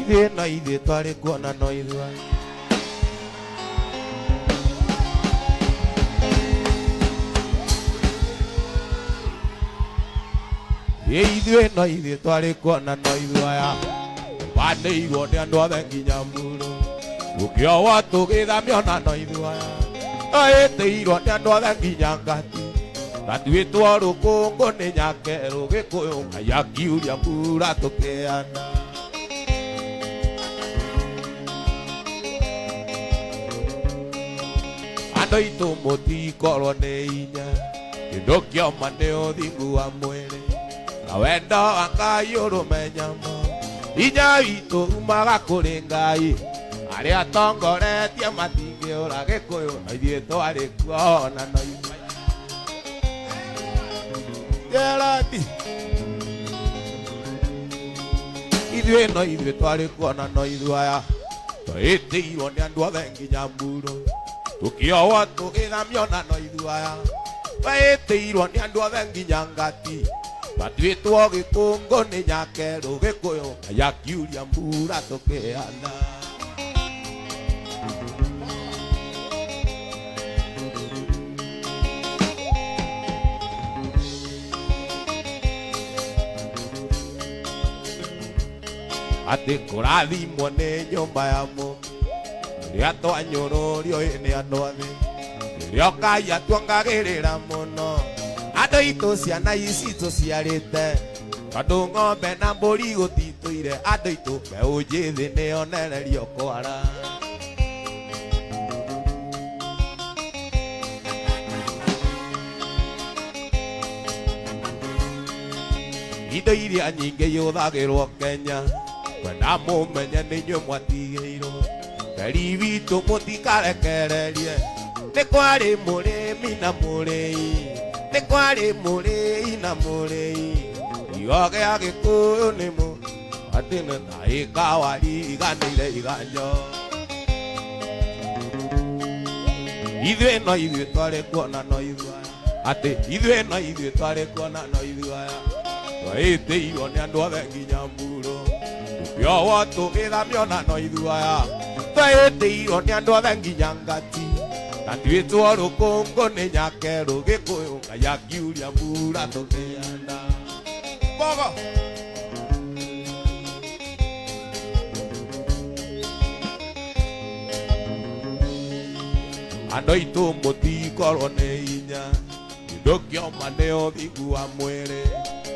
Ithuĩ no ithuĩ twarĩ kuona no ithuĩ. Ithuĩ no ithuĩ twarĩ kuona no ithuĩ aya banĩirwo nĩ andũ othe nginya mburu gũkĩowo tũgĩthamio na no ithuĩ aya ĩtĩirwo nĩ andũ othe nginya ngati tatuĩtwo rũkũngũ nĩ nyakerũ gĩkũyũ Ngai akiuria mbura tũkĩana. Andũ aitũ mũtikorwo nĩ inya kĩndũ kĩoma nĩ ũthingu wa mwĩrĩ na wendo wa Ngai ũrũmenyamo inya witũ umaga kũrĩ Ngai arĩa atongoretie matingĩũra gĩkũyũ na ithuĩ twarĩ kuo na no ithuĩ. Gerandi ithuĩ no ithuĩ twarĩ kuona no ithuĩ aya twaĩtĩirwo nĩ andũ othe nginya mburo tũkĩowo tũgĩthamio na no ithuĩ aya twaĩtĩirwo nĩ andũ othe nginya ngati twatuĩtwo gĩkũngũ nĩ nyakerũ gĩkũyũ Ngai akiuria mbura tũkĩana. Atĩ kũrathimwo nĩ nyũmba ya mũmbi rĩrĩa twanyũrũrio ĩ nĩ andũ athĩ rĩrĩa Ngai atuongagĩrĩra mũno andũ aitũ ciana ici tũciarĩte tondũ ng'ombe na mbũri gũtitũire andũ aitũ mbeũ njĩthĩ nĩyonererio kwara. Indo iria nyingĩ ihũthagĩrwo Kenya kwenda mũmenye nĩ inyuĩ mwatigĩirwo teri witũ mũtikarekererie nĩ kwarĩ mũrĩmi na mũrĩi nĩ kwarĩ mũrĩi na mũrĩi kiugo gĩa gĩkũyũ nĩ mũ atĩ nĩ ta ĩkawariganĩire iganjo ithuĩ no ithuĩ twarĩ kuona no ithuĩ aya atĩ ithuĩ no ithuĩ twarĩ kuona no ithuĩ aya twaĩtĩirwo nĩ andũ othe nginya mburo tũkĩowo tũgĩthamio na no ithuĩ aya twaĩtĩirwo nĩ andũ othe nginya ngati tatuĩtwo rũkũngũ nĩ nyakerũ gĩkũyũ Ngai akiuria mbura tũkĩanda. Mbogo andũ aitũ mũtikorwo nĩ inya kĩndũ kĩoma nĩ ũthingu wa mwĩrĩ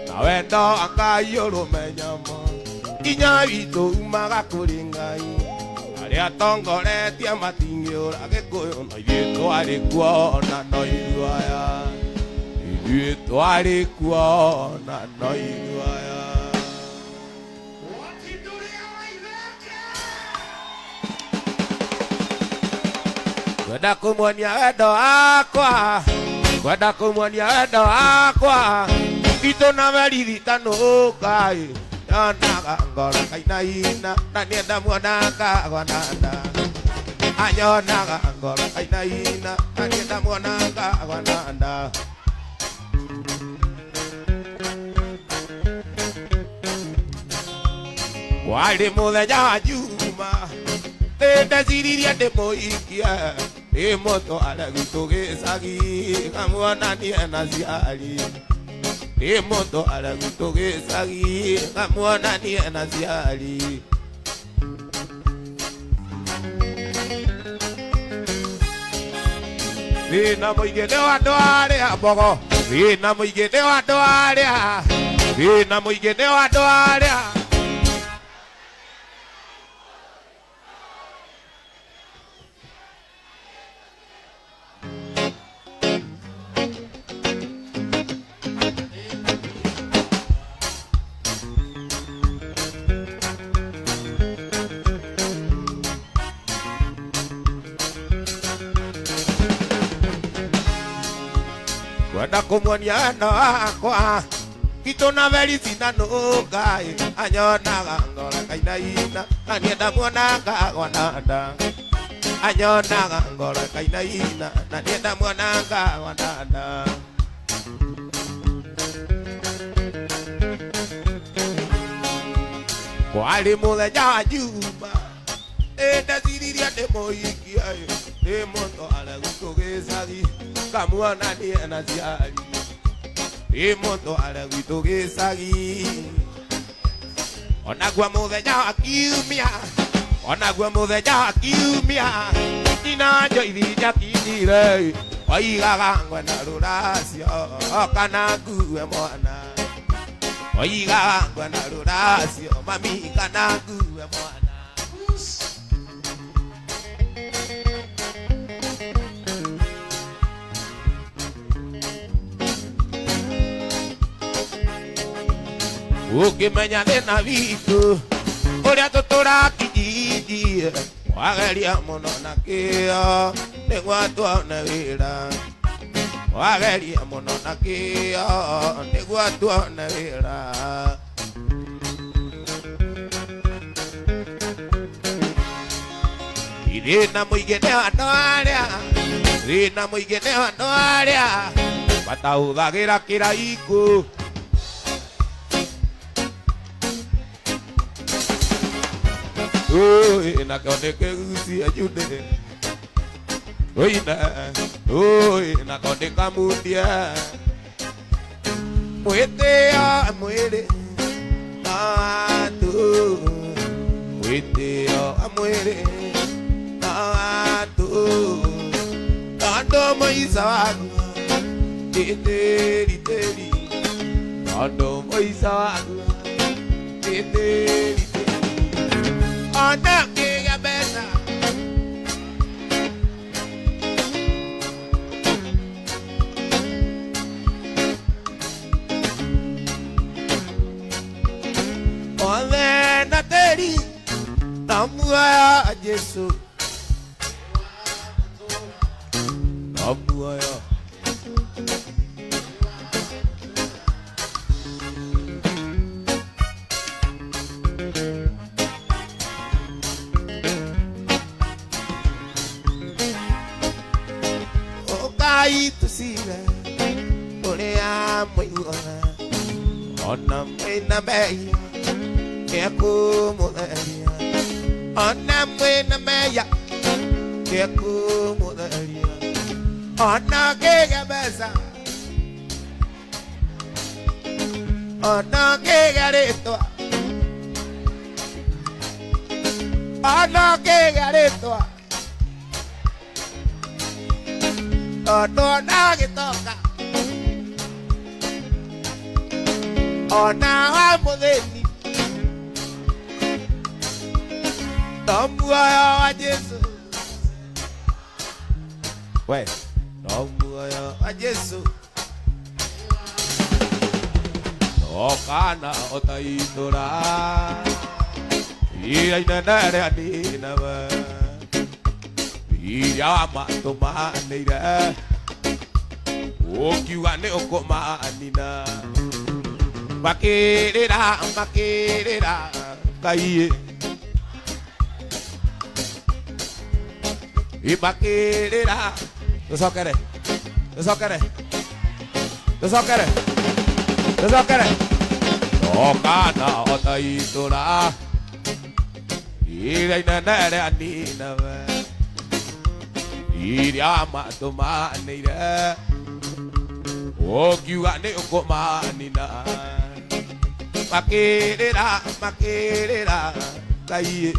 na wendo wa Ngai ũrũmenyamo inya witũ umaga kũrĩ Ngai arĩa atongoretie matingĩũra gĩkũyũ no ithuĩ twarĩ kuo na no ithuĩ aya ithuĩ twarĩ kuo na no ithuĩ aya. Kwenda kũmuonia wendo wakwa kwenda kũmuonia wendo wakwa itũ na meriritanũka nyonaga ngoro kainaina na nienda muonanga gwananda anyonaga ngoro kainaina na nienda muonanga gwananda. Kwarĩ mũthenya wa Juma ndĩndeciririe ndĩmũikie ndĩmũtware gwitũ gĩcagi ngamuonanie na ciari ndĩmũtware gwitũ gĩcagi ngamuonanie na ciari. Thĩna mũingĩ nĩ wa andũ arĩa mbogo thĩna mũingĩ nĩ wa andũ arĩa thĩna mũingĩ nĩ wa andũ arĩa. Kwenda kũmuonia wendo wakwa itũ na vericinanũka anyonaga ngoro kainaina na nienda muonanga gwananda anyonaga ngoro kainaina na nienda muonanga gwananda. Kwarĩ mũthenya wa Juma ndeciririe ndĩmũhikie ndĩmũtware gwitũ gĩcagi ngamuonanie na ciari ndĩmũtware gwitũ gĩcagi onaguo mũthenya wa kiumia onaguo mũthenya wa kiumia nyina Joyce njakinyire oigaga ngwenda rũracio kana ngue mwana oigaga ngwenda rũracio mami kana ngue mwana. Ukimenya thĩna witũ ũrĩa tũtũrakijiji wageria mũno na kĩo nĩguo tuone wĩra wageria mũno na kĩo nĩguo tuone wĩra. Thĩna mũingĩ nĩ andũ arĩa thĩna mũingĩ nĩ andũ arĩa matahũthagĩra kĩraikũ. Oi, nakĩo nĩ kĩgucia Jude. Oina, oi, nakĩo nĩ kamundie. Mwĩtĩo mwĩrĩ na andũ. Mwĩtĩo mwĩrĩ na andũ. Tondũ mũico waguo nĩ tĩri tĩri. Tondũ mũico waguo nĩ tĩri tĩri. Ona kĩgĩa mbeca othe na tĩri na muoyo wa Jesũ na muoyo. Ũkai tũcire ũrĩa mũiguaga ona mwĩna mehia nĩekũmũtheria ona mwĩna mehia nĩekũmũtheria ona ngĩgĩa mbeca ona ngĩgĩa rĩtwa ona ngĩgĩa rĩtwa tondũ ona gĩtonga ona wa mũthĩni no muoyo wa Jesũ we no muoyo wa Jesũ no kana ũtaitũra iria inene rĩa Nineve iria matũmanĩire ũkiuga nĩ ũkũmanina makĩrĩra makĩrĩra Ngai makĩrĩra tũcokere tũcokere tũcokere tũcokere no kana ũtaitũra iria inene rĩa Nineve iria matũmanĩire ũkiuga nĩ ũkũmanina makĩrĩra makĩrĩra Ngai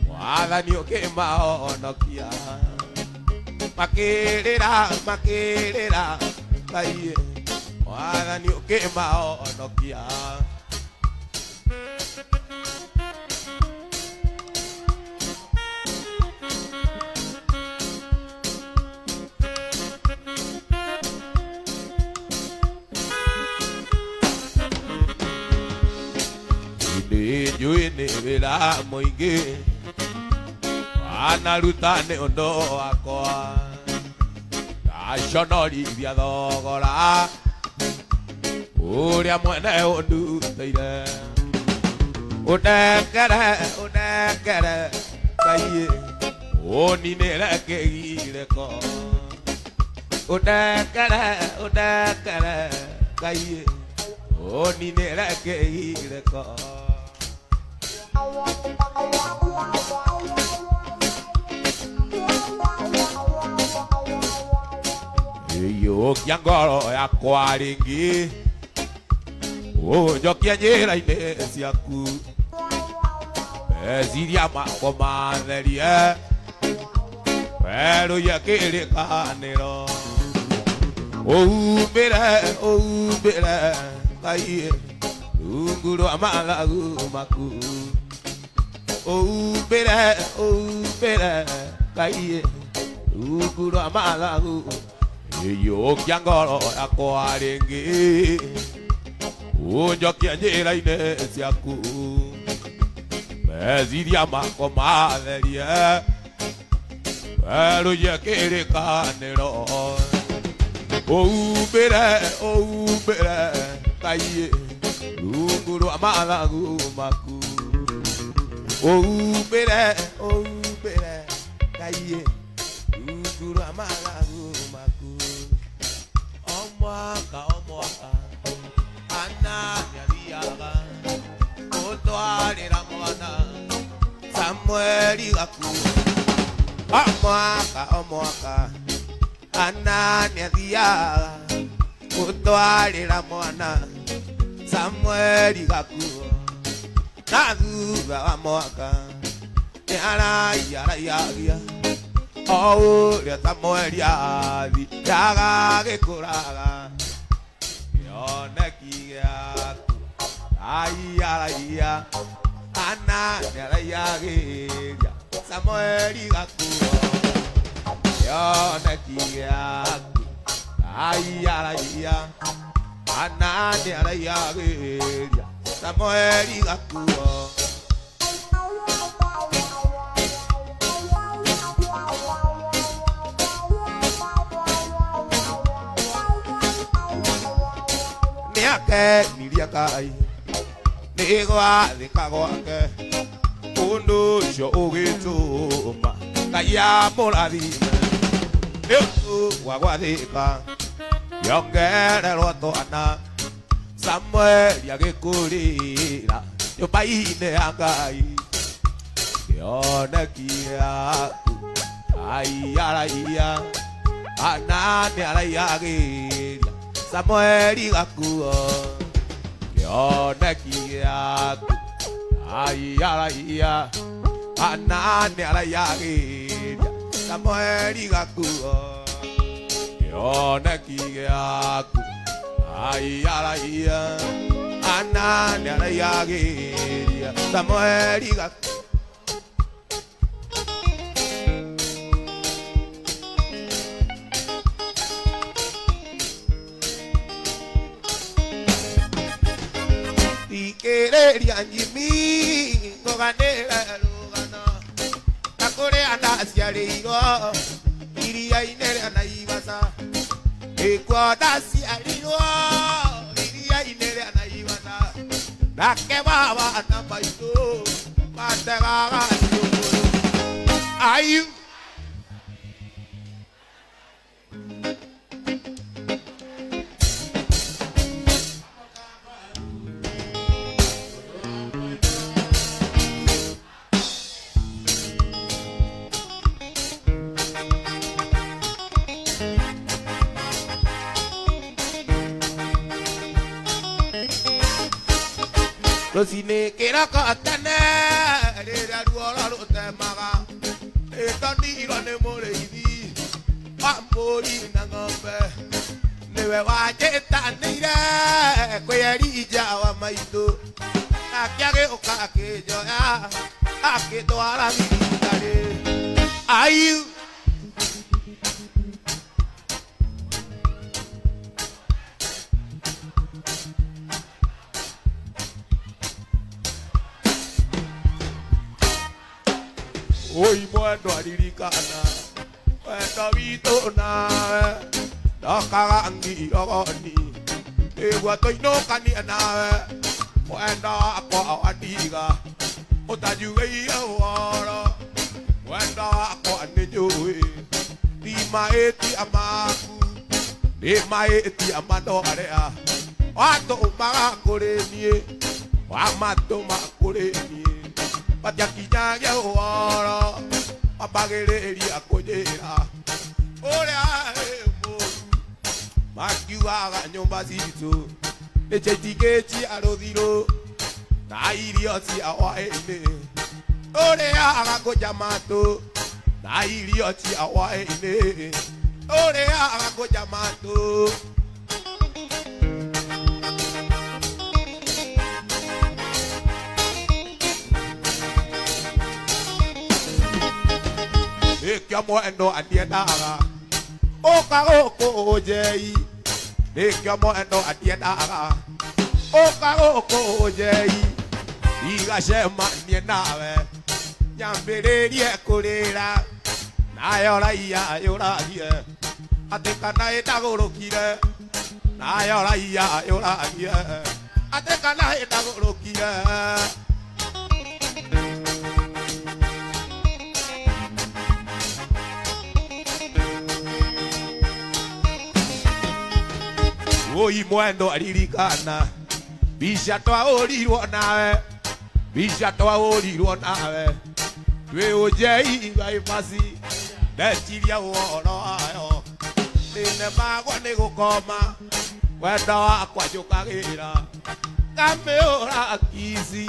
Mwathani ũkĩmahonokia makĩrĩra makĩrĩra Ngai Mwathani ũkĩmahonokia. Njũĩ nĩ wĩra mũingĩ wanaruta nĩ ũndũ wakwa ndaconorithia thogora ũrĩa mwene ũndutĩire ũndekere ũndekere Ngai ũninĩre kĩgirĩko ũndekere ũndekere Ngai ũninĩre kĩgirĩko. Iyũkia ngoro yakwa rĩngĩ ũnjokie njĩra-inĩ ciaku meciria makwa matherie werũhie kĩrĩkanĩro ũhumbĩre ũhumbĩre Ngai rungu rwa mathagu maku ũhumbĩre ũhumbĩre Ngai rungu rwa mathagu iyũkia ngoro yakwa rĩngĩ ũnjokie njĩra-inĩ ciaku meciria makwa matherie werũhie kĩrĩkanĩro ũhumbĩre ũhumbĩre Ngai rungu rwa mathagu maku ũhumbĩre ũhumbĩre Ngai rungu rwa mathagu maku o mwaka o mwaka Ana nĩathiaga gũtwarĩra mwana Samueli gakuo o mwaka o mwaka Ana nĩathiaga gũtwarĩra mwana Samueli gakuo na thutha wa mwaka nĩaraiaraiagia o ũrĩa Samueli athiaga agĩkũraga kĩoneki gĩaku aiaraia Ana nĩaraiagĩria Samueli gakuo kĩoneki gĩaku aiaraia Ana nĩaraiagĩria Samueli gakuo. Nĩakenirie Ngai nĩ gwathĩka gwake ũndũ ũcio ũgĩtũma Ngai amũrathime nĩ ũndũ wa gwathĩka yongererwo twana Samueli agĩkũrĩra nyũmba-inĩ ya Ngai kĩoneki gĩaku aiaraia Ana nĩaraiagĩria Samueli gakuo kĩoneki gĩaku aiaraia Ana nĩaraiagĩria Samueli gakuo kĩoneki gĩaku aiaraia Ana nĩaraiagĩria Samueli gakuo. Thikĩrĩria nyimi ngũganĩre rũgano na kũrĩa ndaciarĩirwo iria-inĩ rĩa Naivasha nĩkuo ndaciarirwo iria-inĩ rĩa Naivasha nake baba na maitũ mategaga ciũngũyũ ayu. Rũcinĩ kĩroko tene rĩrĩa ruoro rũtemaga nĩtonirwo nĩ mũrĩithi wa mbũri na ng'ombe nĩwe wanjĩtanĩire kwĩ Elija wa maitũ nake agĩũka akĩnjoya akĩndwara thibitarĩ ayu. Oi mwendwa ririkana wendo witũ nawe ndokaga ngirogoni nĩguo tũinũkanie nawe mwendo wakwa wandiga ũtanjugĩire ũhoro mwendo wakwa nĩ njũĩ ti mahĩtia maku nĩ mahĩtia mandũ arĩa watũmaga kũrĩ niĩ wamatũma kũrĩ niĩ. Matiakinyagia ũhoro mambagĩrĩria kũnjĩra ũrĩa mũru makiugaga nyũmba citũ nĩ ciaitingĩ cia rũthirũ na irio cia hwaĩ-inĩ ũrĩaga kũnja matũ na irio cia hwaĩ-inĩ ũrĩaga kũnja matũ. Nĩkĩo mwendo andiendaga ũka gũkũ njei, nĩkĩo mwendo andiendaga ũka gũkũ njei, igacemanie nawe nyambĩrĩrie kũrĩra nayo raia yũragie atĩ kana ĩndagũrũkire, nayo raia yũragie atĩ kana ĩndagũrũkire. Oi mwendo aririkana mbica twahũrirwo nawe, mbica twahũrirwo nawe twĩ ũnjei baibasi ndeciria ũhoro wayo nĩnemagwo nĩ gũkoma wendo wakwa njũkagĩra ngamĩũra kici,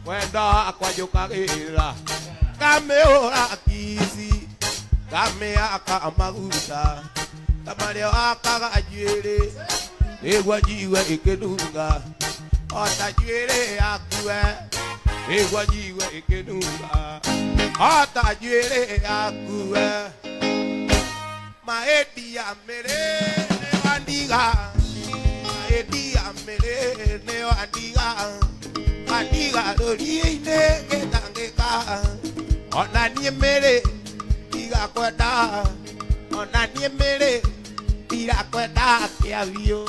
wendo wakwa njũkagĩra ngamĩũra kici, ngamĩaka maguta ta marĩa wakaga njuĩrĩ nĩguo njigue ĩkĩnunga o ta njuĩrĩ yaku we, nĩguo njigue ĩkĩnunga o ta njuĩrĩ yaku we. Mahĩndĩ ya mĩrĩ nĩyo andiga, mahĩndĩ ya mĩrĩ nĩyo andiga, andiga rũriĩ-inĩ ngĩtangĩka, ona niĩ mĩrĩ ndigakwenda, ona niĩ mĩrĩ ndirakwenda kĩa biũ.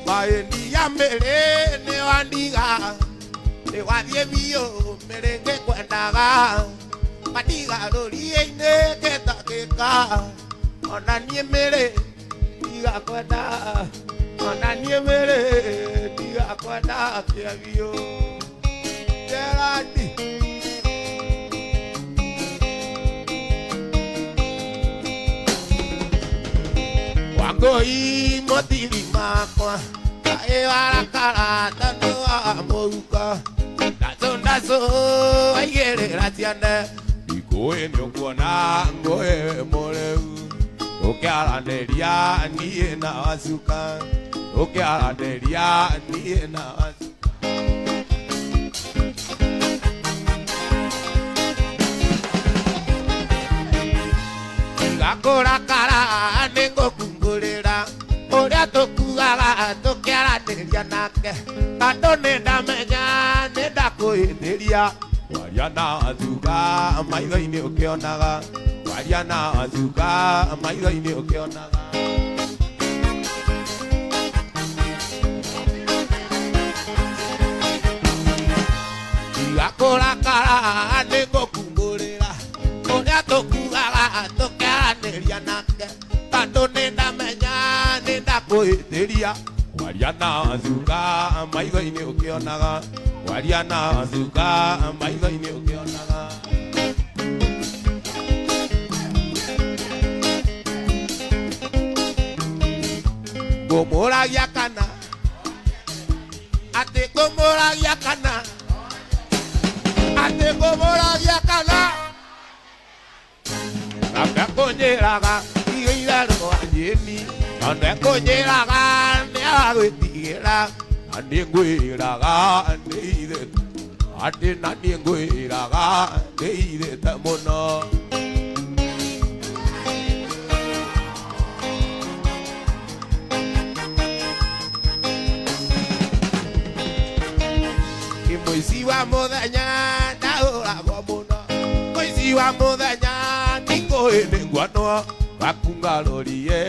Mahĩndĩ ya mĩrĩ nĩyo andiga, nĩwathiĩ biũ mĩrĩ ngĩkwendaga, andiga rũriĩ-inĩ ngĩtangĩka, ona niĩ mĩrĩ ndigakwenda, ona niĩ mĩrĩ ndigakwenda kĩa biũ. Gerardi. Wangũi mũtiri makwa kaĩ warakara tondũ wa mũhuko, ndacũ ndacũ waigĩrĩra ciande, ngũĩ nĩũkuona ngũĩ mũrĩu, ũkĩaranĩria niĩ na wacuka, ũkĩaranĩria niĩ na wacuka. Ngakũrakara nĩngũkungũrĩra ũrĩa tũkuaga tũkĩaranĩria nake, tondũ nĩndamenya nĩndakũhĩtĩria. Waria na wacuka maitho-inĩ ũkĩonaga, waria na wacuka maitho-inĩ ũkĩonaga. Ngakũrakara nĩngũkungũrĩra ũrĩa tũkuaga tũkĩaranĩria nake, tondũ nĩndamenya nĩndakũhĩtĩria. Waria na wacuka maitho-inĩ ũkĩonaga, waria na wacuka maitho-inĩ ũkĩonaga. Ngũmũragia kana atĩ ngũmũragia kana atĩ ngũmũragia kana nake kũnjĩraga irio itherũ wa njĩni, tondũ ekũnjĩraga nĩaragwĩtigĩra, na niĩ ngwĩraga nĩithĩte, atĩ na niĩ ngwĩraga nĩithĩte mũno. Mũici wa mũthenya ndahũragwo mũno, mũici wa mũthenya nĩngũĩ nĩnguonwo, gakungarorie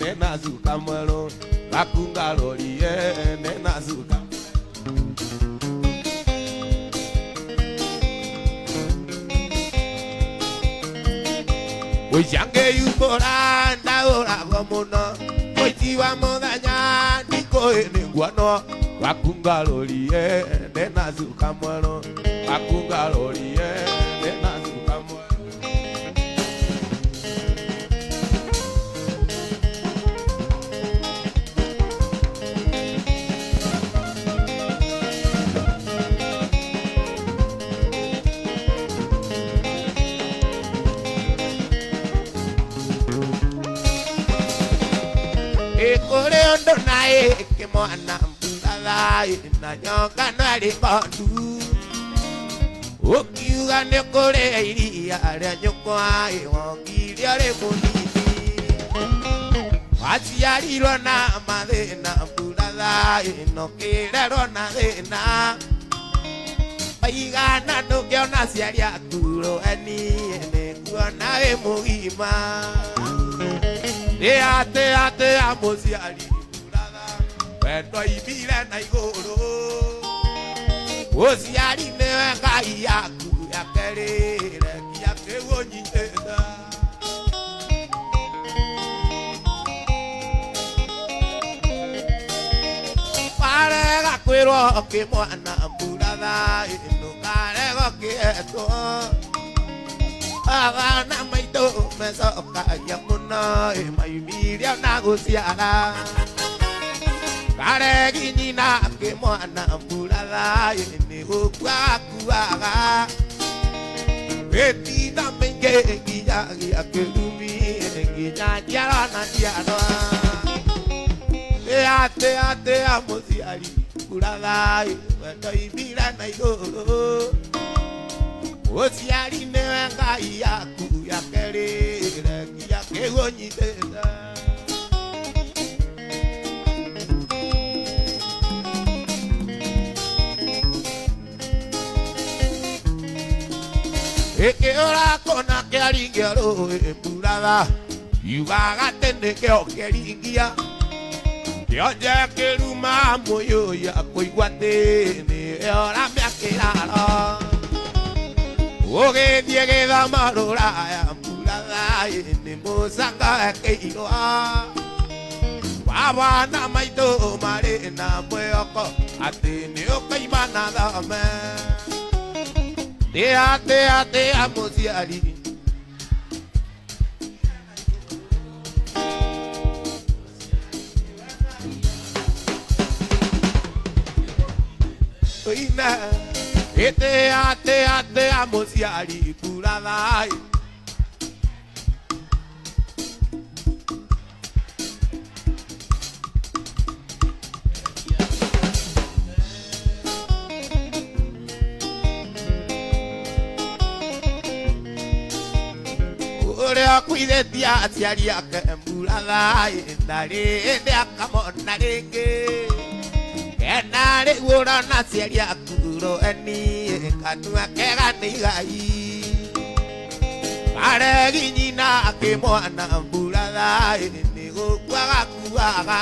nena cuka mwerũ, gakungarorie nena cuka. Mũici angĩyumbũra ndahũragwo mũno, mũici wa mũthenya Ngũĩ nĩ nguonwo wakungarũrie ndĩna cuka mwerũ wakungarũrie ndĩna cuka mwerũ. Ikũrĩ ũndũ na ĩkĩmwana mburatha na nyoka no arĩ ng'ondu ũkiuga nĩ kũrĩ iria rĩa nyũkwa wongire ũrĩ mũnini waciarirwo na mathĩna mburatha ĩno kĩrerwo na thĩna waigana ndũngĩona aciari aku rũeni nĩkuona wĩ mũgima. Ate ate a mũciari mburatha wendo imire na igũrũ mũciari nĩwe Ngai yaku ya kerĩ rekia kĩu ũnyitĩte. Warega kwĩrwo kĩmwana mburatha ndũkarega kĩetwo abana maitũ mecokagia mũno maumire ona gũciara karegi nyina kĩmwana mburatha nĩ gũkua akuaga mĩtinda mĩingĩ nginyagia kĩrumi nginya njiarwa na njiarwa. Ate ate a mũciari mburatha wendo imire na igũrũ mũciari nĩwe Ngai yaku ya kerĩ rekia kĩu ũnyitĩte. Ĩkĩũra kũna kĩaringia rũĩ mburatha yugaga atĩ nĩkĩo kĩringia kĩonje kĩruma mũyũya kũigua atĩ nĩwe ũramĩakĩraro ũgĩthiĩ gĩthama rũraya mburatha nĩ mũcanga ekĩirwo baba na maitũ marĩ na mwĩhoko atĩ nĩ ũkoima na thome. Tĩa tĩa tĩa mũciari ina ete ate ate a mũciari mburatha ũrĩa akuithĩtie aciari ake mburatha ndarĩ hĩndĩ akamona rĩngĩ kena rĩu ũrona aciari aku rũeni kanua kega nĩ igai karegi nyina kĩmwana mburatha nĩ gũkua gakuaga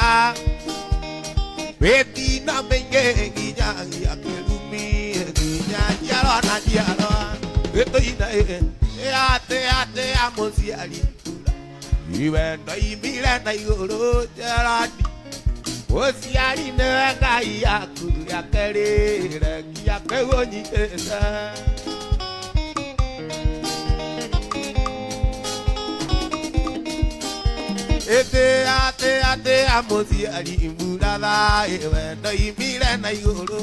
mĩtino mĩingĩ nginyagia kĩrumi nginya njiarwa na njiarwa gĩtũina ate ate a mũciari iwendo imire na igũrũ Gerard mũciari nĩwe Ngai yaku ya kerĩ rekia kĩu ũnyitĩte. Ete ate ate a mũciari mburatha wendo imire na igũrũ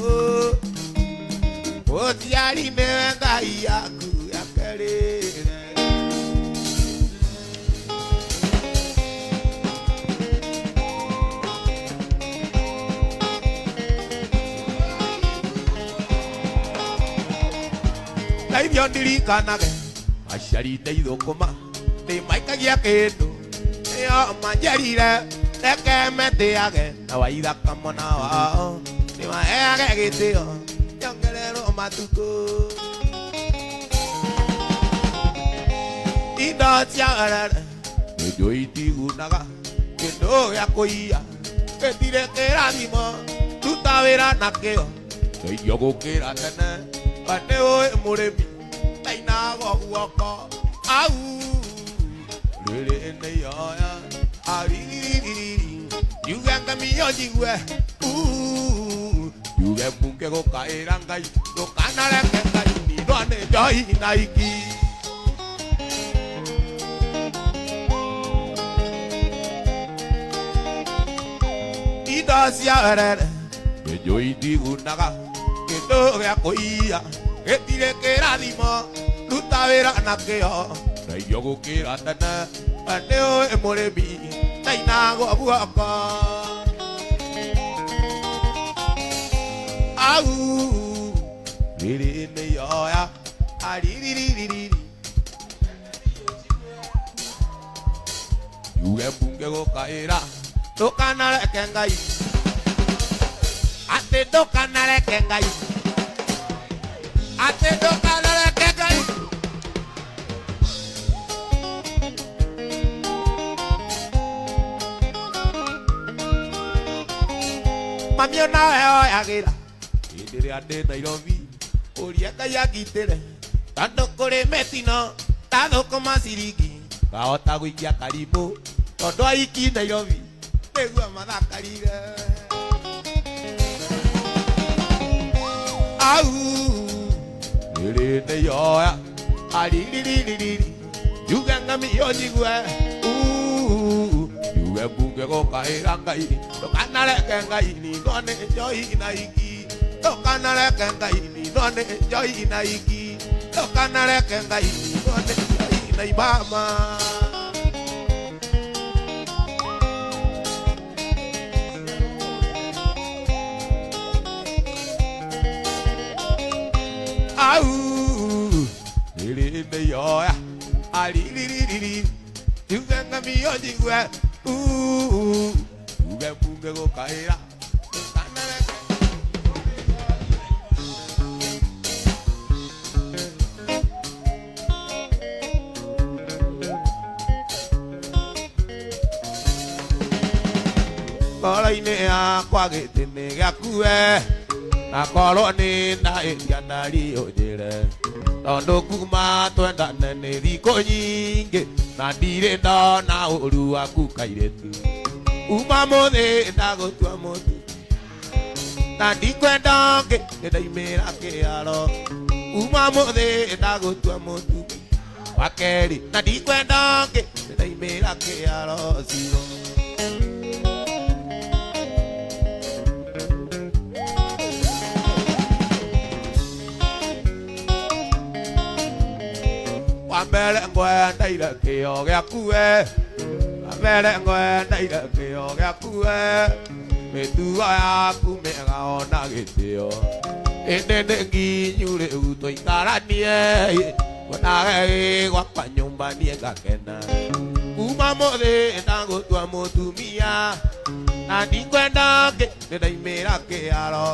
mũciari nĩwe Ngai yaku ya kerĩ. Ndaithio ndirikanage aciari ndeithũkũma ndĩmaikagia kĩndũ nĩo manjerire reke metĩage na waithaka mwana wao nĩmaheage gĩtĩo nyongererwo matukũ indo cia werere nĩnjũĩ itigunaga kĩndũ gĩa kũiya gĩtirĩ kĩrathimo ruta wĩra nakĩo ndeithio gũkĩra tene we nĩũĩ mũrĩmi ndainago guoko au rĩrĩ nĩ ihoya aririri yuge Ngamio njigue njuge mbunge gũkaĩra Ngai ndũkanareke Ngai ninwa nĩ njohi na iki. Indo cia werere kĩnjũ itigunaga kĩndũ gĩa kũiya gĩtirĩ kĩrathimo ruta wĩra nakĩo na irio gũkĩra tene we nĩũĩ mũrĩmi ndainagwo guoko. Au rĩrĩ nĩ ihoya aririririri njuge mbunge gũkaĩra ndũkanareke Ngai atĩ ndũkanareke Ngai atĩ ndũkanareke Ngai. Mami onawe oyagĩra hĩndĩ ĩrĩa ndĩ Nairobi ũria Ngai angitĩre tondũ kũrĩ mĩtino ta thũkũma ciringi ngahota gũikia karibũ tondũ aiki Nairobi nĩguo mathakarire. Au rĩrĩ nĩ ihoya aririririri njuge ngamio njigue njuge mbunge gũkaĩra Ngai ndũkanareke Ngai ninwo nĩ njohi na iki ndũkanareke Ngai ninwo nĩ njohi na iki ndũkanareke Ngai ninwo nĩ njohi na imama. Au rĩrĩ nĩ ihoya aririririri njuge ngamio njigue njuge mbunge gũkaĩra ndũkanareke. Ngoro-inĩ yakwa gĩtĩ nĩ gĩaku we na korwo nĩ ndahĩtia ndariũnjĩre tondũ kuma twendane nĩ thikũ nyingĩ na ndirĩ ndona ũru waku kairĩtu. Uma mũthĩ ndagũtua mũtu na ndikwenda ũngĩ nĩndaimĩra kĩharo. Uma mũthĩ ndagũtua mũtu wa kerĩ na ndikwenda ũngĩ nĩndaimĩra kĩharo ciro. Wa mbere ngwendeire kĩo gĩaku we wa mbere ngwendeire kĩo gĩaku we mĩtugo yaku mĩega ona gĩtĩo ĩndĩ nĩ nginyu rĩu tũikaranie wonage wĩ gwakwa nyũmba niĩ ngakena. Kuma mũthĩ ndagũtua mũtumia na ndikwenda ũngĩ nĩndaimĩra kĩharo.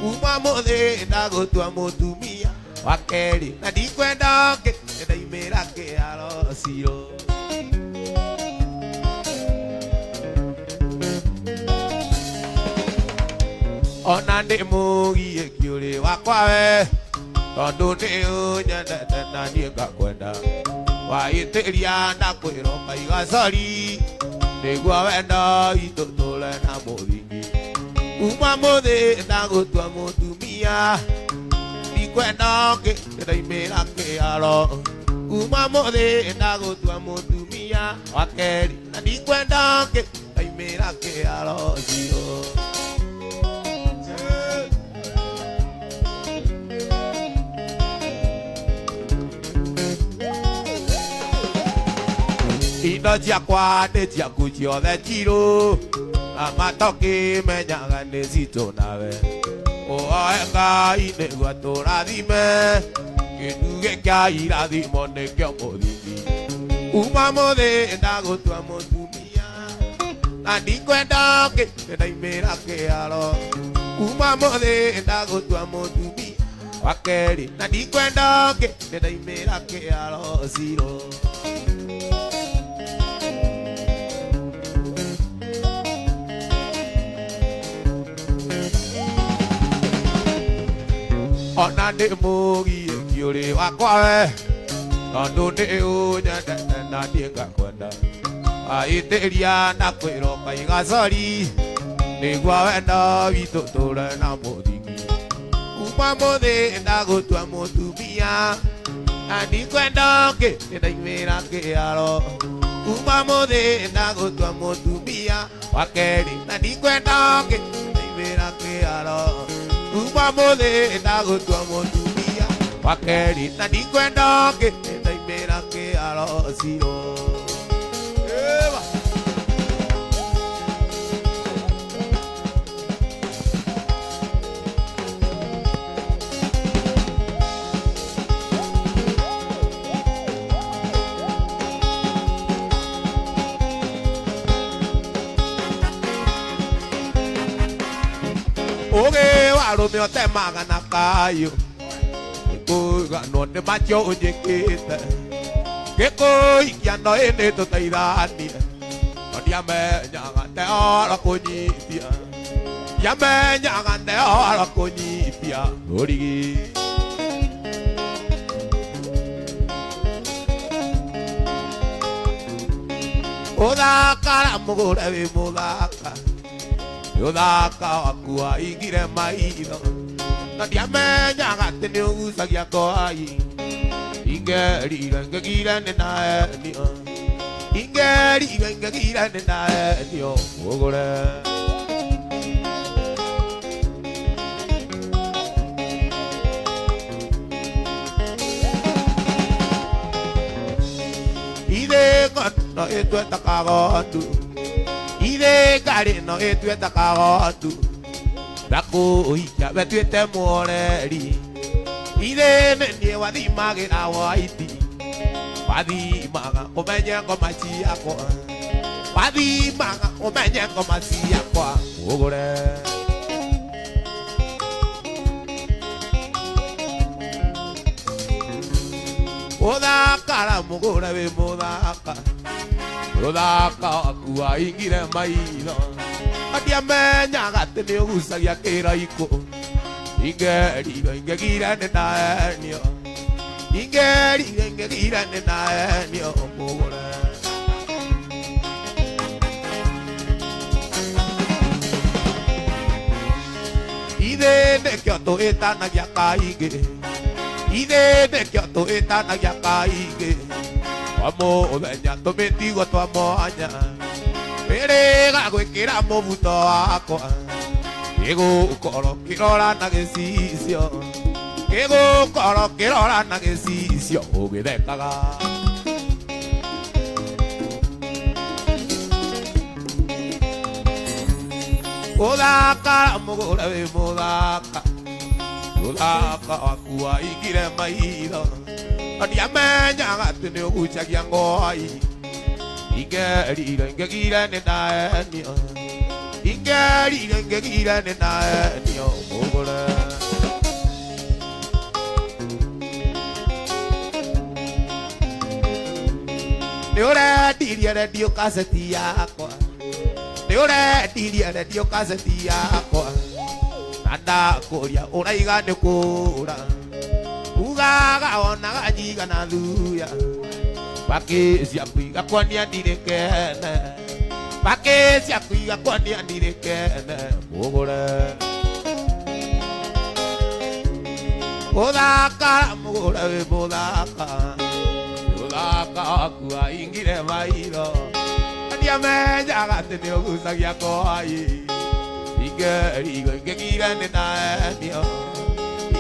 Kuma mũthĩ ndagũtua mũtumia wa kerĩ na ndikwenda ũngĩ nĩndaimĩra kĩharo ciro. Ona ndĩ mũgiĩki ũrĩ wakwa we tondũ nĩ ũnyendete na niĩ ngakwenda wahĩtĩria ndakwĩra ũkaiga sori nĩguo wendo witũ tũre na mũthingi. Kuma mũthĩ ndagũtua mũtumia ndikwenda ũngĩ nĩndaimĩra kĩharo. Kuma mũthĩ ndagũtua mũtumia wa kerĩ na ndikwenda ũngĩ ndaimĩra kĩharo ciro. Indo ciakwa nĩ ciaku ciothe njirũ na matokĩmenyaga nĩ citũ nawe ũhoe Ngai nĩguo tũrathime kĩndugĩ kĩa irathimo nĩkĩo mũthingi. Uma mũthĩ ndagũtua mũtumia na ndikwenda ũngĩ nĩndaimĩra kĩharo. Kuma mũthĩ ndagũtua mũtumia wa kerĩ na ndikwenda ũngĩ nĩndaimĩra kĩharo ciro. Ona ndĩ mũgiĩki ũrĩ wakwa we tondũ nĩ ũnyendete na niĩ ngakwenda wahĩtĩria ndakwĩra ũkaiga sori Nĩguo wendo witũ tũre na mũthingi. Kuma mũthĩ ndagũtua mũtumia na ndikwenda ũngĩ nĩndaimĩra kĩharo. Kuma mũthĩ ndagũtua mũtumia wa kerĩ na ndikwenda ũngĩ nĩndaimĩra kĩharo. Kuma mũthĩ ndagũtua mũtumia wa kerĩ na ndikwenda ũngĩ nĩndaimĩra kĩharo ciro. Eba. Ũgĩ wa arũme ũtemaga na kayũ nĩkũiganwo nĩ macio ũnjĩkĩte ngĩkũikia no ĩnĩ tũteithanie no ndiamenyaga ndeora kũnyitia ndiamenyaga ndeora kũnyitia rũrigi. Ũthakara mũgũre wĩ mũthaka ũthaka waku waigire maitho na ndiamenyaga atĩ nĩ ũgucagia ngwai. Ingerire ngegire nĩ naenio ingerire ngegire nĩ naenio mũgũre. Ithe no ĩtweta kagondu ithe ngarĩ no ĩtweta kagondu ndakũhikia wetuĩte mworeri ithe nĩ niĩ wathimagĩra waiti wathimaga ũmenye ngoma ciakwa wathimaga ũmenye ngoma ciakwa mũgũre. Ũthakara mũgũre wĩ mũthaka ũthaka waku waingire maitho ndiamenyaga atĩ nĩ ũgucagia kĩraikũ ingerire ingegire nĩ ndaenio ingerire ingegire nĩ ndaenio mũgũre. Ithe nĩkĩo tũĩtanagia kaingĩ ithe nĩkĩo tũĩtanagia kaingĩ kwa mũthenya tũmĩtigwo twa mwanya wĩrĩga gwĩkĩra mũbuto wakwa gĩgũkorwo kĩrora na gĩcicio gĩgũkorwo kĩrora na gĩcicio ũgĩthekaga. Ũthakara mũgũre wĩ mũthaka ũthaka waku waingire maitho ndiamenyaga atĩ nĩ ũgucagia ngwai ingerire ngegire nĩ ndaenio ingerire ngegire nĩ ndaenio mũgũre. Nĩ ũrendirie rendio kaseti yakwa nĩ ũrendirie rendio kaseti yakwa na ndakũria ũraiga nĩ kũra ugaga wonaga njiga na thuya bakĩ ciaku igakuonia ndirĩ kene bakĩ ciaku igakuonia ndirĩ kene mũgũre. Ũthakara mũgũre wĩ mũthaka ũthaka waku waingire maitho ndiamenyaga atĩ nĩ ũgucagia ngwai ingerire ngegire nĩ ndaenio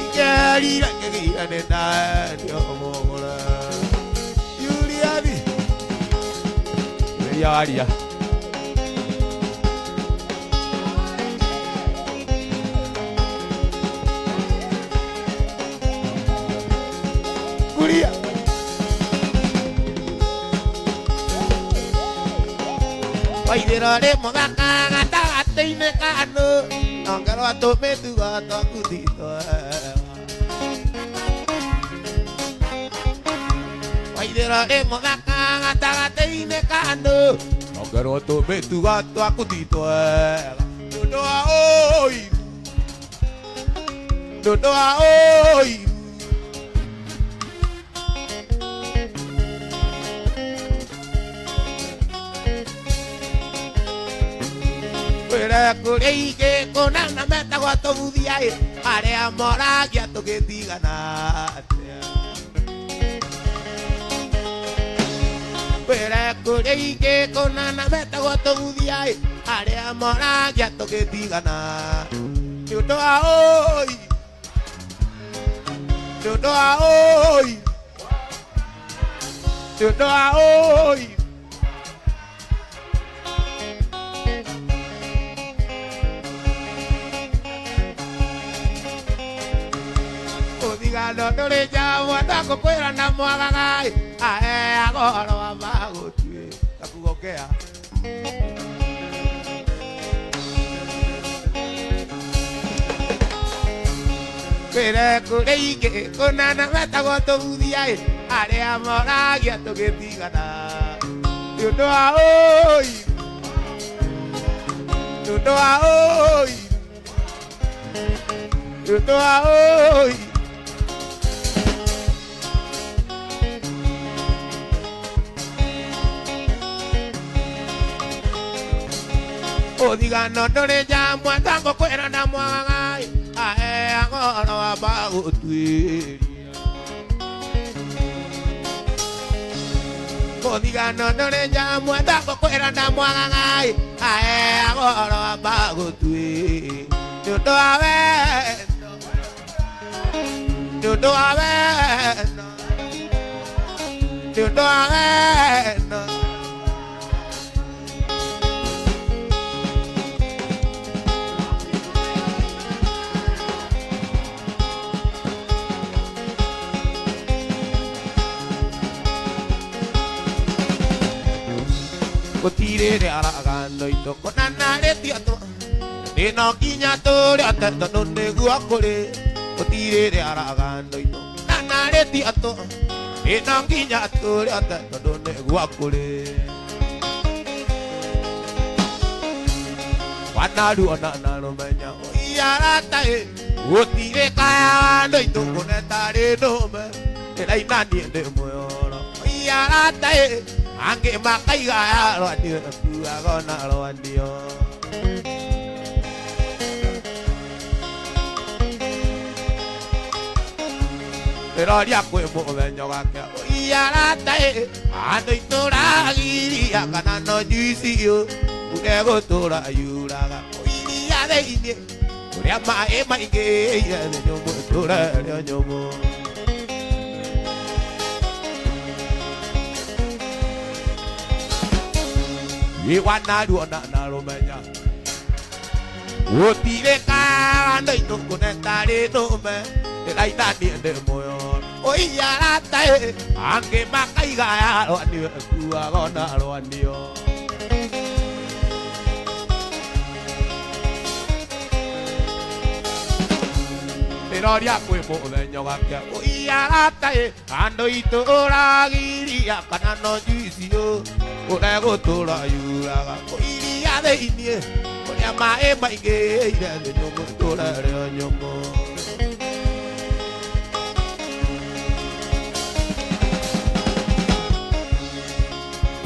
ingerire ngegire nĩ ndaenio mũgũre. Juliani Julia waria kuria Waithĩro rĩ mũthaka gatagatĩ-inĩ ka andũ nongerwo tũmĩtugo twaku ti twega. Waithĩro rĩ mũthaka gatagatĩ-inĩ ka andũ nongerwo tũmĩtugo twaku ti twega. Nĩ ũndũ wa ũiru nĩ ũndũ wa ũiru Kwĩre kũrĩ ingĩ kũna na metagwo tũbuthia ĩ arĩa moragia tũgĩtigana atĩa. Kwĩre kũrĩ ingĩ kũna na metagwo tũbuthia ĩ arĩa moragia tũgĩtigana nĩ ũndũ wa ũi, nĩ ũndũ wa ũi, nĩ ũndũ wa ũi. Ũthigano ndũrĩ njamwa ndakũkwĩra na mwagaga ĩ aheaga ũhoro wa magũtuĩ takugokea. Kwĩre kũrĩ ingĩ kũna na metagwo tũbuthia ĩ arĩa moragia tũgĩtigana nĩ ũndũ wa ũi, nĩ ũndũ wa ũi, nĩ ũndũ wa ũi. Ũthigano ndũrĩ njamwa ndangũkwĩra na mwagaga ĩ aheaga ũhoro wa magũtuĩria. Mũthigano ndũrĩ njamwa ndangũkwĩra na mwagaga ĩ aheaga ũhoro wa magũtuĩria nĩ ũndũ wa wendo, nĩ ũndũ wa wendo, nĩ ũndũ wa wendo. Gũtirĩ aragano itũ kũna narĩtio tũ nĩ no nginya tũrĩ ote tondũ nĩguo kũrĩ. Gũtirĩ aragano itũ na narĩtio tũ nĩ no nginya tũrĩ ote tondũ nĩguo kũrĩ. Wanaruona na rũmenya ũiarata ĩ gũtirĩ kayano itũ kũne tarĩ nũme ndĩraina niĩ ndĩ mwĩoro ũiarata ĩ angĩ makaiga rwandio kuaga na rwandio. Ndĩroria kwĩ mũthenya wake ũiarata ĩ andũ itũragiria kana no njuicio uge gũtũra yuraga ũiria thĩinĩ kũrĩa maĩ maingĩire thĩ nyũmũ itũra rĩa nyũmũ. Wanaruona na rũmenya gũtirĩ kando itũ kũne tarĩ nũme ndĩraina niĩ ndĩ muoyo ũiarata ĩ angĩ makaiga rwanio kuaga na rwanio. Ndĩroria kwĩ mũthenya wake ũiarata ĩ andũ itũragiria kana no njuicio ũrĩa gũtũra yuraga iria thĩinĩ kũrĩa maĩ maingĩire thĩ nyũmũ itũra rĩa nyũmũ.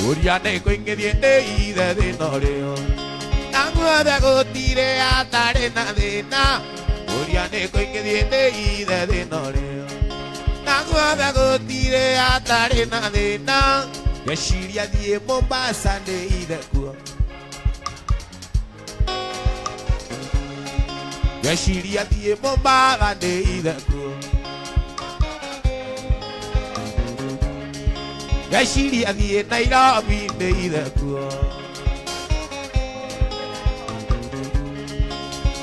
Ũria nĩ kũingĩthiĩ ndĩ ithe thĩna ũrĩo na guothe gũtirĩ atarĩ na thĩna. Ũria nĩ kũingĩthiĩ ndĩ ithe thĩna ũrĩo na guothe gũtirĩ atarĩ na thĩna. Ngeciria thiĩ Mombasa ndĩ ithe kuo, ngeciria thiĩ Mombasa ndĩ ithe kuo, ngeciria thiĩ Nairobi ndĩ ithe kuo,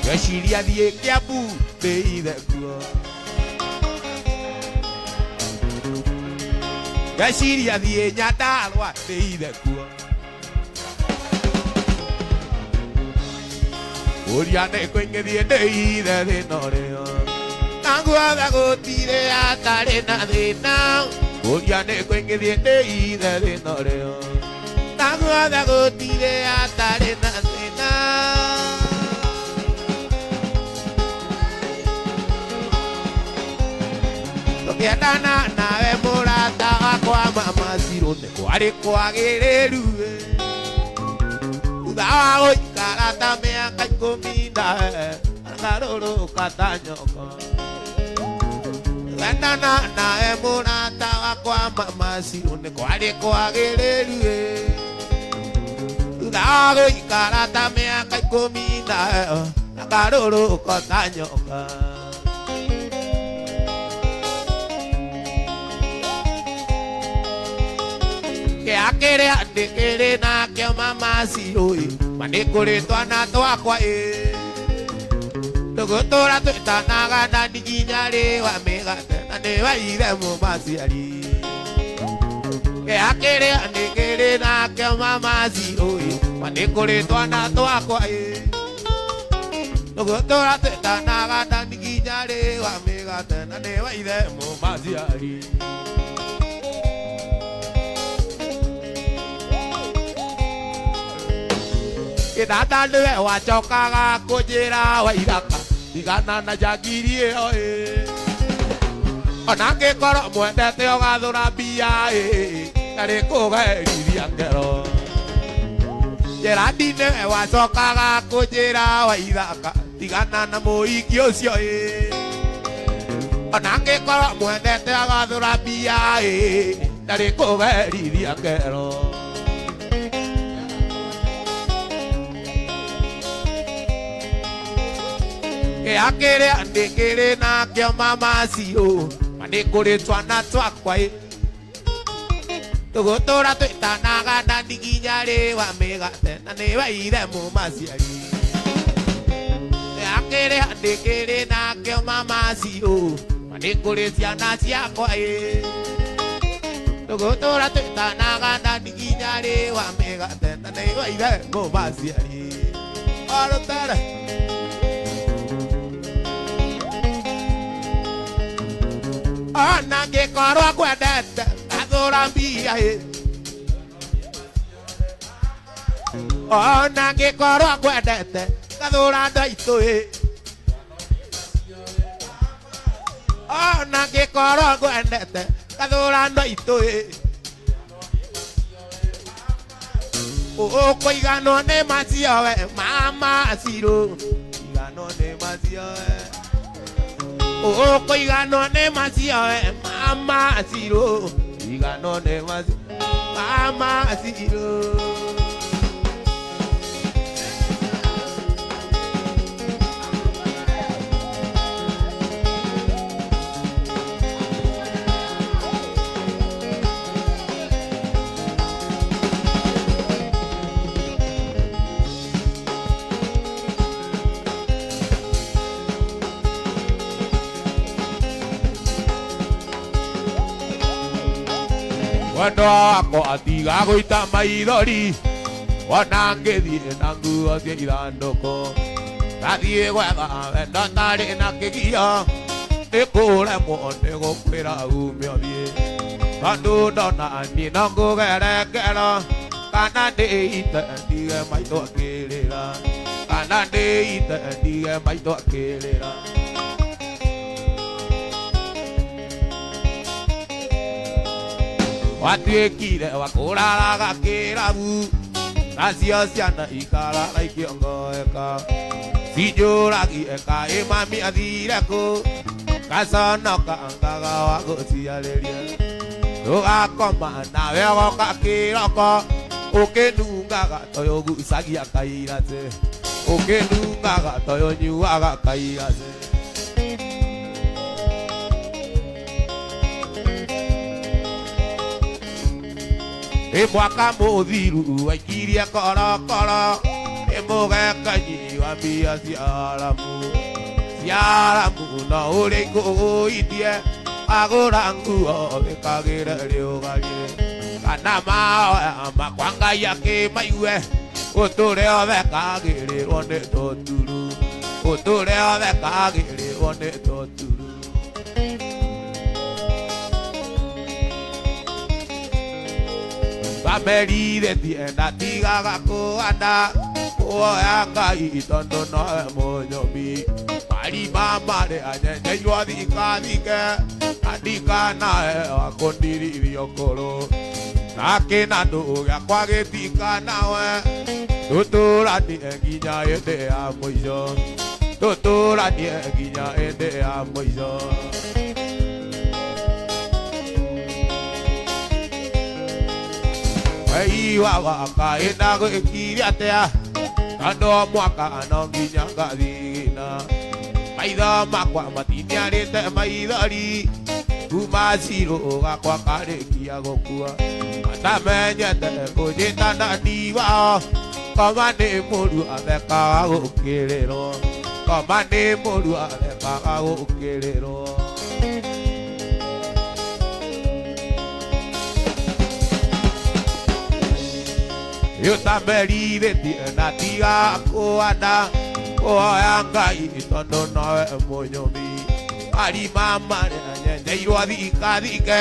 ngeciria thiĩ Kiambu ndĩ ithe kuo, ngeciria thiĩ Nyandarua ndĩ ithe kuo. Ũria nĩ kũingĩthiĩ ndĩ ithe thĩna ũrĩo na guothe gũtirĩ atarĩ na thĩna. Ũria nĩ kũingĩthiĩ ndĩ ithe thĩna ũrĩo na guothe gũtirĩ atarĩ na thĩna. Tũkĩendana nawe mũrata wakwa mama Ziro nĩ kwarĩ kwagĩrĩru thutha wa gũikara ta mĩaka Ikũmi nawe ngarũrũka ta nyoka wendana nawe mũrata wakwa mama Cirũ nĩ kwarĩ kwagĩrĩru ĩ thutha wa gũikara ta mĩaka ikũmi nawe ngarũrũka ta nyoka. Kĩa kĩrĩa ndĩkĩrĩ nakĩo mama Cirũ ĩ ma nĩ kũrĩ twana twakwa ĩ tũgũtũra twĩtanaga na nginya rĩ wa mĩgate na nĩ waire mũmaciari. Kĩa kĩrĩa ndĩkĩrĩ nakĩo mama Cirũ ĩ ma nĩ kũrĩ twana twakwa ĩ tũgũtũra twĩtanaga na nginya rĩ wa mĩgate na nĩ waire mũmaciari. Gĩthata nĩwe wacokaga kũnjĩra wairaka tigana na njangiri ĩyo ĩ ona ngĩkorwo mwendete ũgathũra mbia ĩ ndarĩ kũgerithia ngero. Gerandi nĩwe wacokaga kũnjĩra waithaka tigana na mũhiki ũcio ĩ ona ngĩkorwo mwendete ũgathũra mbia ĩ ndarĩ kũgerithia ngero. Kĩa kĩrĩa ndĩkĩrĩ nakĩo mama Cirũ ma nĩ kũrĩ twana twakwa ĩ tũgũtũra twĩtanaga na nginya rĩ wa mĩgate na nĩ waire mũmaciari. Kĩa kĩrĩa ndĩkĩrĩ nakĩo mama Cirũ ma nĩ kũrĩ ciana ciakwa ĩ tũgũtũra twĩtanaga na nginya rĩ wa mĩgate na nĩ waire mũmaciari. Arũtere ona ngĩkorwo ngwendete ngathũra mbia ĩ ona ngĩkorwo ngwendete ngathũra andũ aitũ ĩ ona ngĩkorwo ngwendete ngathũra andũ aitũ ĩ ũkũiganwo nĩ macio we mama Cirũ iganwo nĩ macio we ũkũiganwo nĩ macio we mama Cirũ iganwo nĩ macio mama Cirũ. Wendo wakwa atiga gũita maithori ona ngĩthiĩ na nguo cia ithandũkũ ngathiĩ gwetha wendo ntarĩ na kĩgio nĩ kũremwo nĩ gũkwĩra ume ũthiĩ tondũ ndona niĩ no ngũgere ngero kana ndĩite ndige maitũ akĩrĩra kana ndĩite ndige maitũ akĩrĩra. Watuĩkire wa kũraraga kĩrabu nacio ciana ikarara ikĩongoeka cinjũragie kaĩ mami athire kũ ngaconoka ngaga wa gũciarĩria tũgakoma nawe ũgoka kĩroko ũkĩnungaga toyũ gucagia kairate ũkĩnungaga toyũ nyuaga kairate. Ĩ mwaka mũthiru waikirie korokoro ĩ mũgekanyi wa mbia cia Aramu cia Aramu no ũrĩ ngũgũitie agũra nguo wĩkagĩre rĩũgarie kana mahoya makwa Ngai akĩmaigue ũtũre ũthekagĩrĩrwo nĩ tũturu ũtũre ũthekagĩrĩrwo nĩ tũturu. Bamerire ndatigaga kũhanda kuoya Ngai tondũ nowe mũnyũmbi marima marĩa anyenyeirwo thikathike na ndikanae wa kũndirithia ũkũrũ na kĩnandũ gĩakwa gĩtikanawe Tũtũranie nginya hĩndĩ ya mũico. Tũtũranie nginya hĩndĩ ya mũico. Wei wa kaĩ ndagwĩkire atĩa? Tondũ o mwaka no nginya ngathigina. Maitho makwa matiniarĩte maithori. Kuma cirũ gakwa karĩkia gũkua. Matamenyete kũnjĩta ndadi wao. Koma nĩ mũru athekaga gũkĩrĩrwo. Koma nĩ mũru athekaga gũkĩrĩrwo. Ũtamerithĩtie na tiga kũhanda kũhoya Ngai tondũ nowe mũnyũmi. Marima marĩa nyenjeirwo thikathike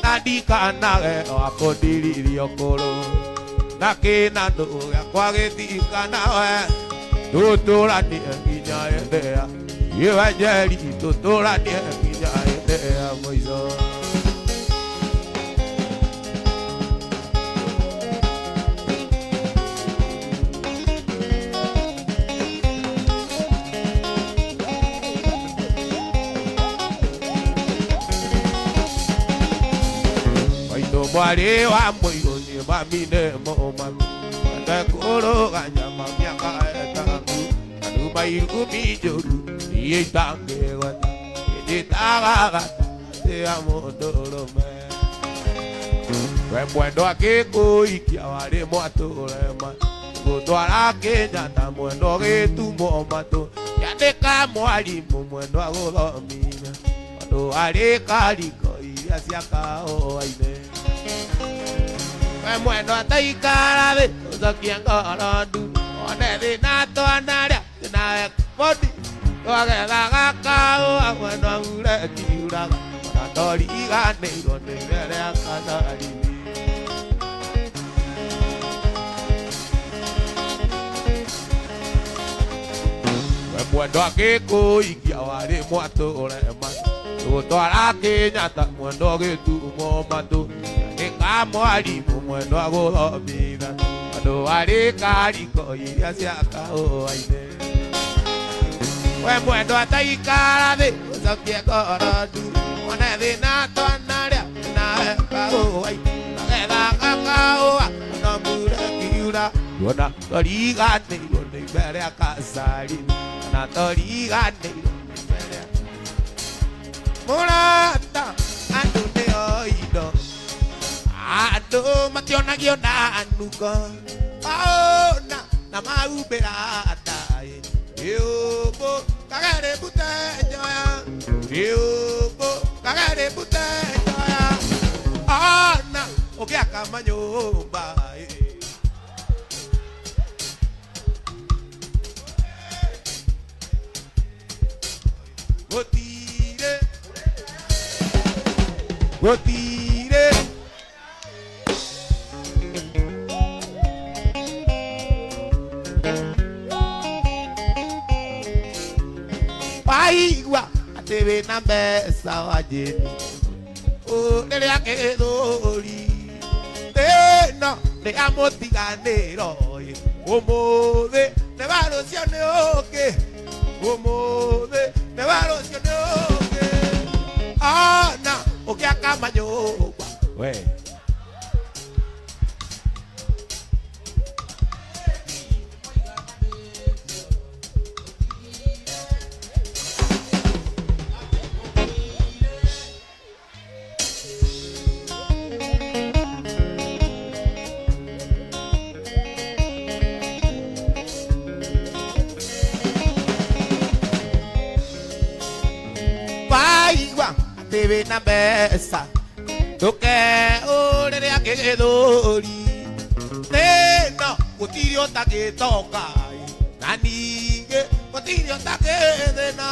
na ndikanage wa kũndirithia ũkũrũ. Na kĩnandũ gĩakwa gĩtikanawe tũtũranie nginya hĩndĩ ya iwe Njeri tũtũranie nginya hĩndĩ ya mũico. Maitũ mwarĩ wa mũirũ nĩ mami nĩ mũmami. Wende kũrũga nyama mĩaka ĩtatũ. Andũ mairumi njũru niĩ itangĩgweta. Ĩnjĩtaga gatagatĩ ya mũndũrũme. We mwendwa akĩkũikia warĩ mwatũrema. Gũtwara Kenyatta mwendwa gĩtumo matũ. Yandĩka mwarimũ mwendwa gũthomithia. Tondũ arĩ kariko iria cia kahũa-inĩ. We mwendwa taikara thĩ ũcokie ngoro ndu. One thĩna twanarĩa nawe bodi. Twagethaga kahũa mwendwa mbura ĩkiuraga. Ona ndoriganĩirwo nĩ rĩrĩa kanarithi. We mwendwa akĩkũikia warĩ mwatũrema. Gũtwara Kenyatta mwendwa gĩtumo matũ. Yandĩka mwarimũ mwendwa gũthomithia. Tondũ arĩ kariko iria cia kahũa-inĩ. We mwendwa taikara thĩ ũcokie ngoro ndu. One thĩna twanarĩa nawe kahũa-inĩ. Twagethaga kahũa ona mbura ĩkiura. Ona toriganĩirwo nĩ mbere ya kacari. Ona toriganĩirwo nĩ mbere ya mũrata. Andũ nĩo indo. Andũ mationagio na nungo. Ona na maumbĩra ndaĩ. Yũmbũ kagerĩ mbute njoya. Yũmbũ kagerĩ mbute njoya. Ona ũgĩaka manyũmba. Gũtirĩ gũtirĩ waigua atĩ wĩna mbeca wanjĩni rĩrĩa gĩthũri ĩno nĩ ya mũtiganĩro ũmũthĩ nĩ wa rũciũ nĩ ũngĩ ũmũthĩ nĩ wa rũciũ nĩ ũngĩ ona ũgĩaka manyũmba we waigua atĩ wĩna mbeca ndũke ũrĩrĩa gĩthũri ĩno gũtirĩ ũtagĩtoka na ningĩ gũtirĩ ũtagĩthĩna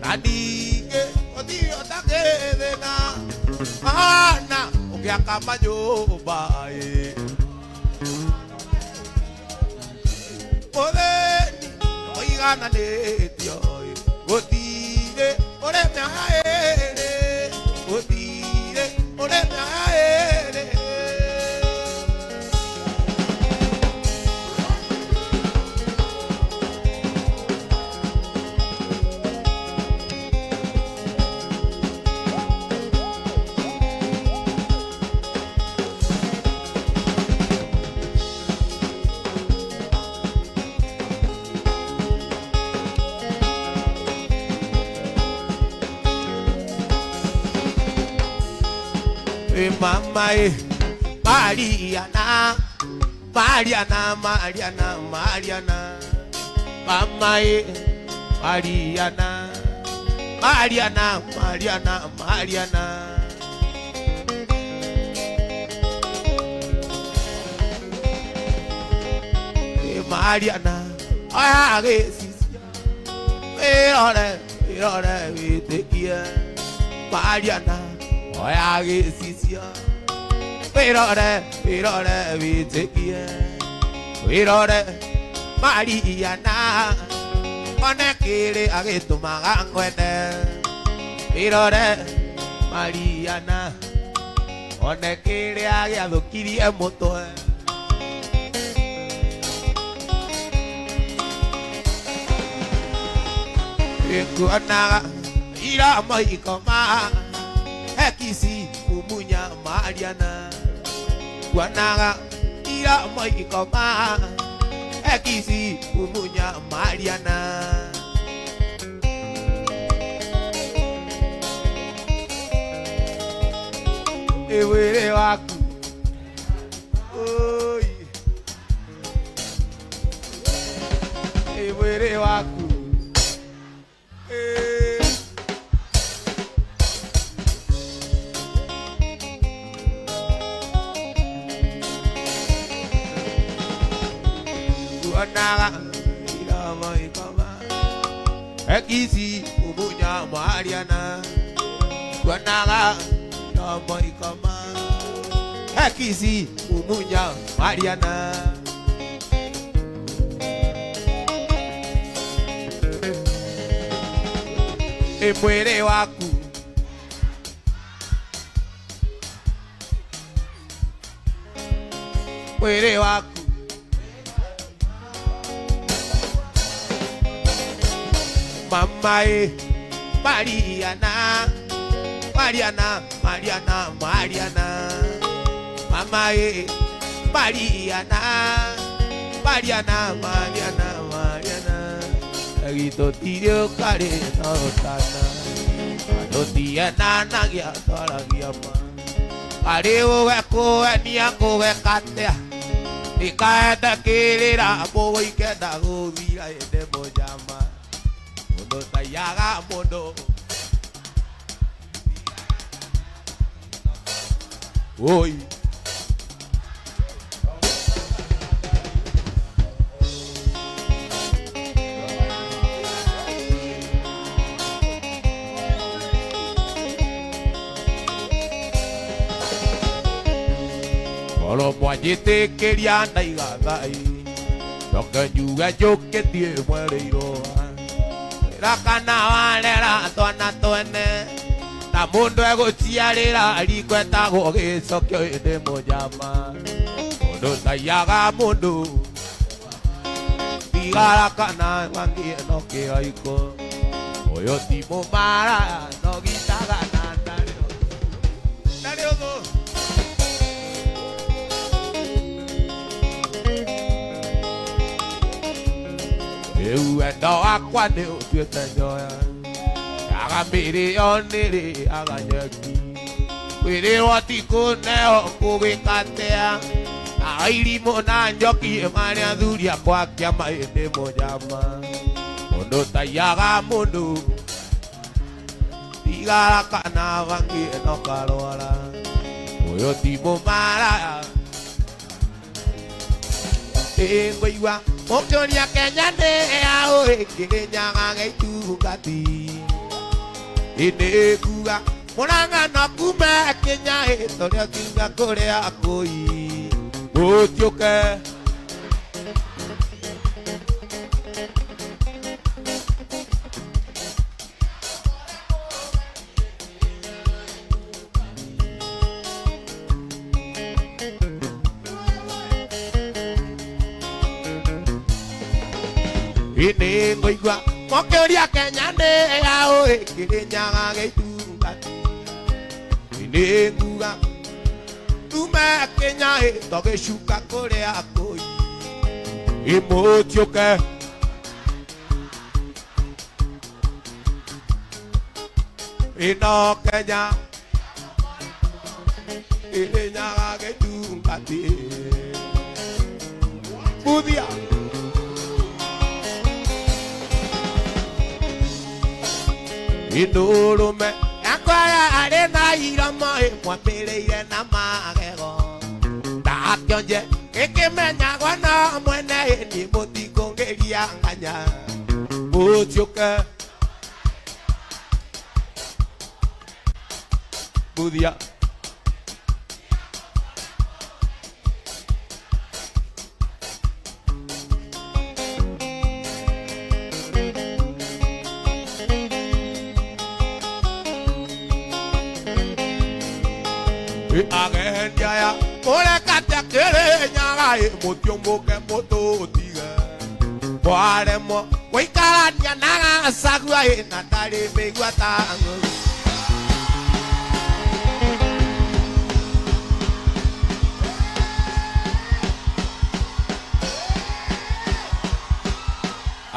na ningĩ gũtirĩ ũtagĩthĩna ona ũgĩaka manyũmba mũthĩni mũigananĩtio gũtirĩ ũrĩ mĩaka ĩrĩ gũtirĩ ũrĩ mĩaka ĩrĩ. Mama Mariana Mariana Mariana Mariana Mama Mariana Mariana Mariana Mariana Mariana agĩcicia wĩrore wĩrore wĩtĩkie Mariana oya gĩcicio wĩrore wĩrore wĩtĩkie wĩrore Mariana one kĩrĩ agĩtũmaga ngwende wĩrore Mariana one kĩrĩ agĩathũkirie mũtwe Ikuonaga ira maikoma ekisi mumunya Mariana kuonaga ira maikoma ekisi mumunya Mariana Ewere waku oi Ewere waku Ekisi mumunya Mariana kuonaga ira ekisi mumunya Mariana Mwĩrĩ waku mwĩrĩ waku Mama Mariana Mariana Mariana Mariana Mama Mariana Mariana Mariana Mariana Gĩtũtirio karĩ na ũtana tũtienanagia twaragia ma karĩ ũgekũenia kũgeka atĩa ikaenda kĩrĩra mũgũikenda gũthira ĩndĩ mũjama mũndũ taiyaga mũndũ oi Oro mwanjĩtĩkĩria ndaiga thai njoke njuge njũkĩtie mwereirwo ra kana warera twana twene ta mũndũ egũciarĩra riko etagwo gĩcokio ĩndĩ mũjama mũndũ taiyaga mũndũ tigara kana wangie no kĩhaiko ũyũ ti mũmara no gitaga na ndarĩ ndarĩ ũthũ Rĩu wendo wakwa nĩ ũtuĩte njoya aga mĩrĩo nĩrĩaga nyeki kwĩrĩrwo ti kũneo kũgĩka atĩa na irimũ na njoki marĩa athuri akwa kĩama ĩndĩ mũjama mũndũ taiyaga mũndũ tigara kana bangi no karwara ũyũ ti mũmara Ngũigua mũkĩũria Kenya nĩ yaũ ĩkĩrĩnyaga gĩitungati ĩnĩ nguga Mũrang'a no kume Kenya ĩtũrĩa kiuga kũrĩa kũi mũtiũke Ĩnĩ ngũigua mũkĩũria Kenya nĩ yaũ ĩkĩrĩnyaga gĩitungati ĩnĩ nguga tume Kenya ĩtogĩcuka kũrĩa kũi ĩmũtiũke ĩno Kenya Kirinyaga gĩtungati Buthia Indũrũme yakwa yarĩ na iromo ĩmwambĩrĩire na magego ndakĩonje gĩkĩmenyagwo no mwene ĩni mũtikũngĩria nganya mũtiũke Buthia agendi aya mũrekate Kĩrĩnyaga ĩ mũtiũmbũke mũtũtige mwaremwo gũikarania na Gachagua ĩ na ndarĩ mĩigua ta ng'ũu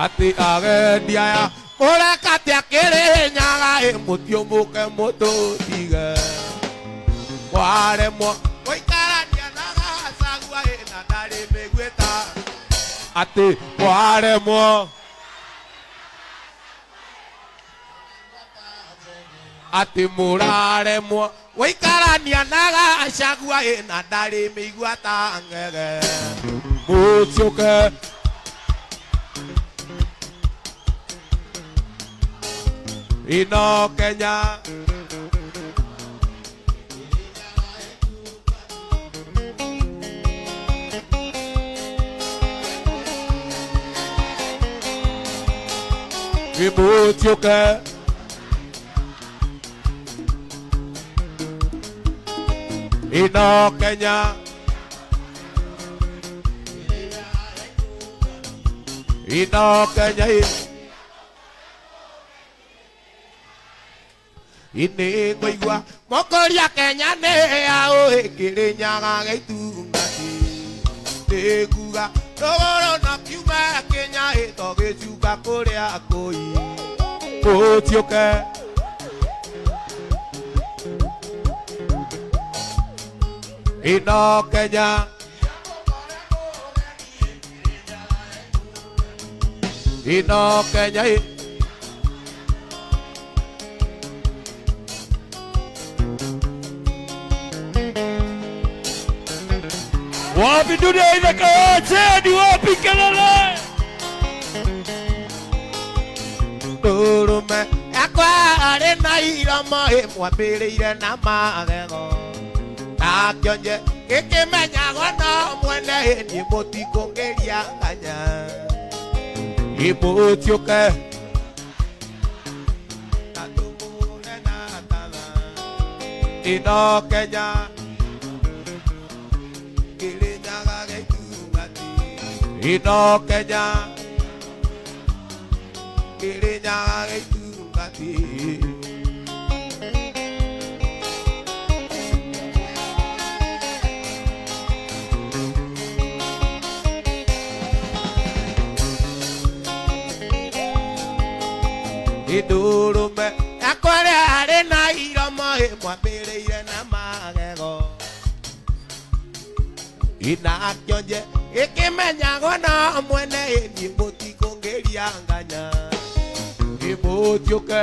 atĩ agendi aya mũrekate Kĩrĩnyaga ĩ mũtiũmbũke mũtũtige mwaremwo gũikarania na Gachagua ĩ na ndarĩ mĩigua ta atĩ mwaremwo atĩ mũraremwo gũikarania na Gachagua ĩ na ndarĩ mĩigua ta ng'ege mũtiũke ino Kenya Mũtiũke ino Kenya ino Kenya ini ngũigua mũkũria Kenya nĩ yaũ Kĩrĩnyaga gĩtungati nĩnguga rũgũrũ no kiuma Kenya ĩto gĩcuka kũrĩa kũi mũtiũke ino Kenya ino Kenya Wapi dunia inakaacheni, wapi kelele? Ndũrũme yakwa arĩ na iromo ĩmwambĩrĩire na magego ndakĩonje gĩkĩmenyagwo no mwene ĩni mũtikũngĩria nganya ĩmũtiũke na tũmũre na tara ino Kenya Kĩrĩnyaga gĩtungati ino Kenya Kĩrĩnyaga gĩtungati Indũrũme yakwa yarĩ na iromo ĩmwambĩrĩire na magego inakĩonje gĩkĩmenyagwo no mwene ĩni mũtikũngĩria nganya ĩmũtiũke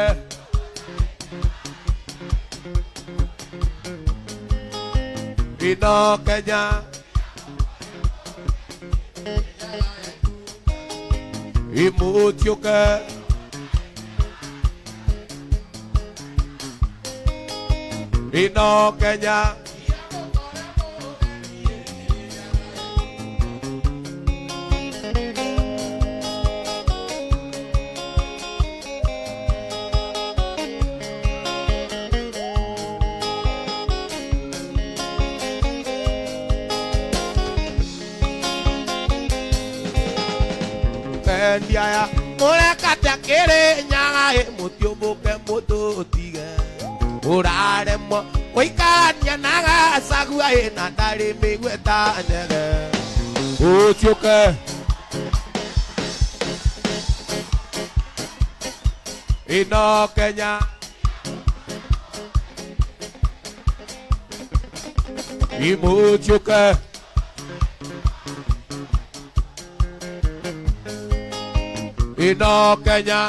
ino Kenya ĩmũtiũke ino Kenya agendi aya mũrekate Kĩrĩnyaga ĩ mũtiũmbũke mũtũtige mũraremwo gũikarania na Gachagua ĩ na ndarĩ mĩigua ta nyege mũtiũke ino Kenya Imũtiũke. Ino Kenya.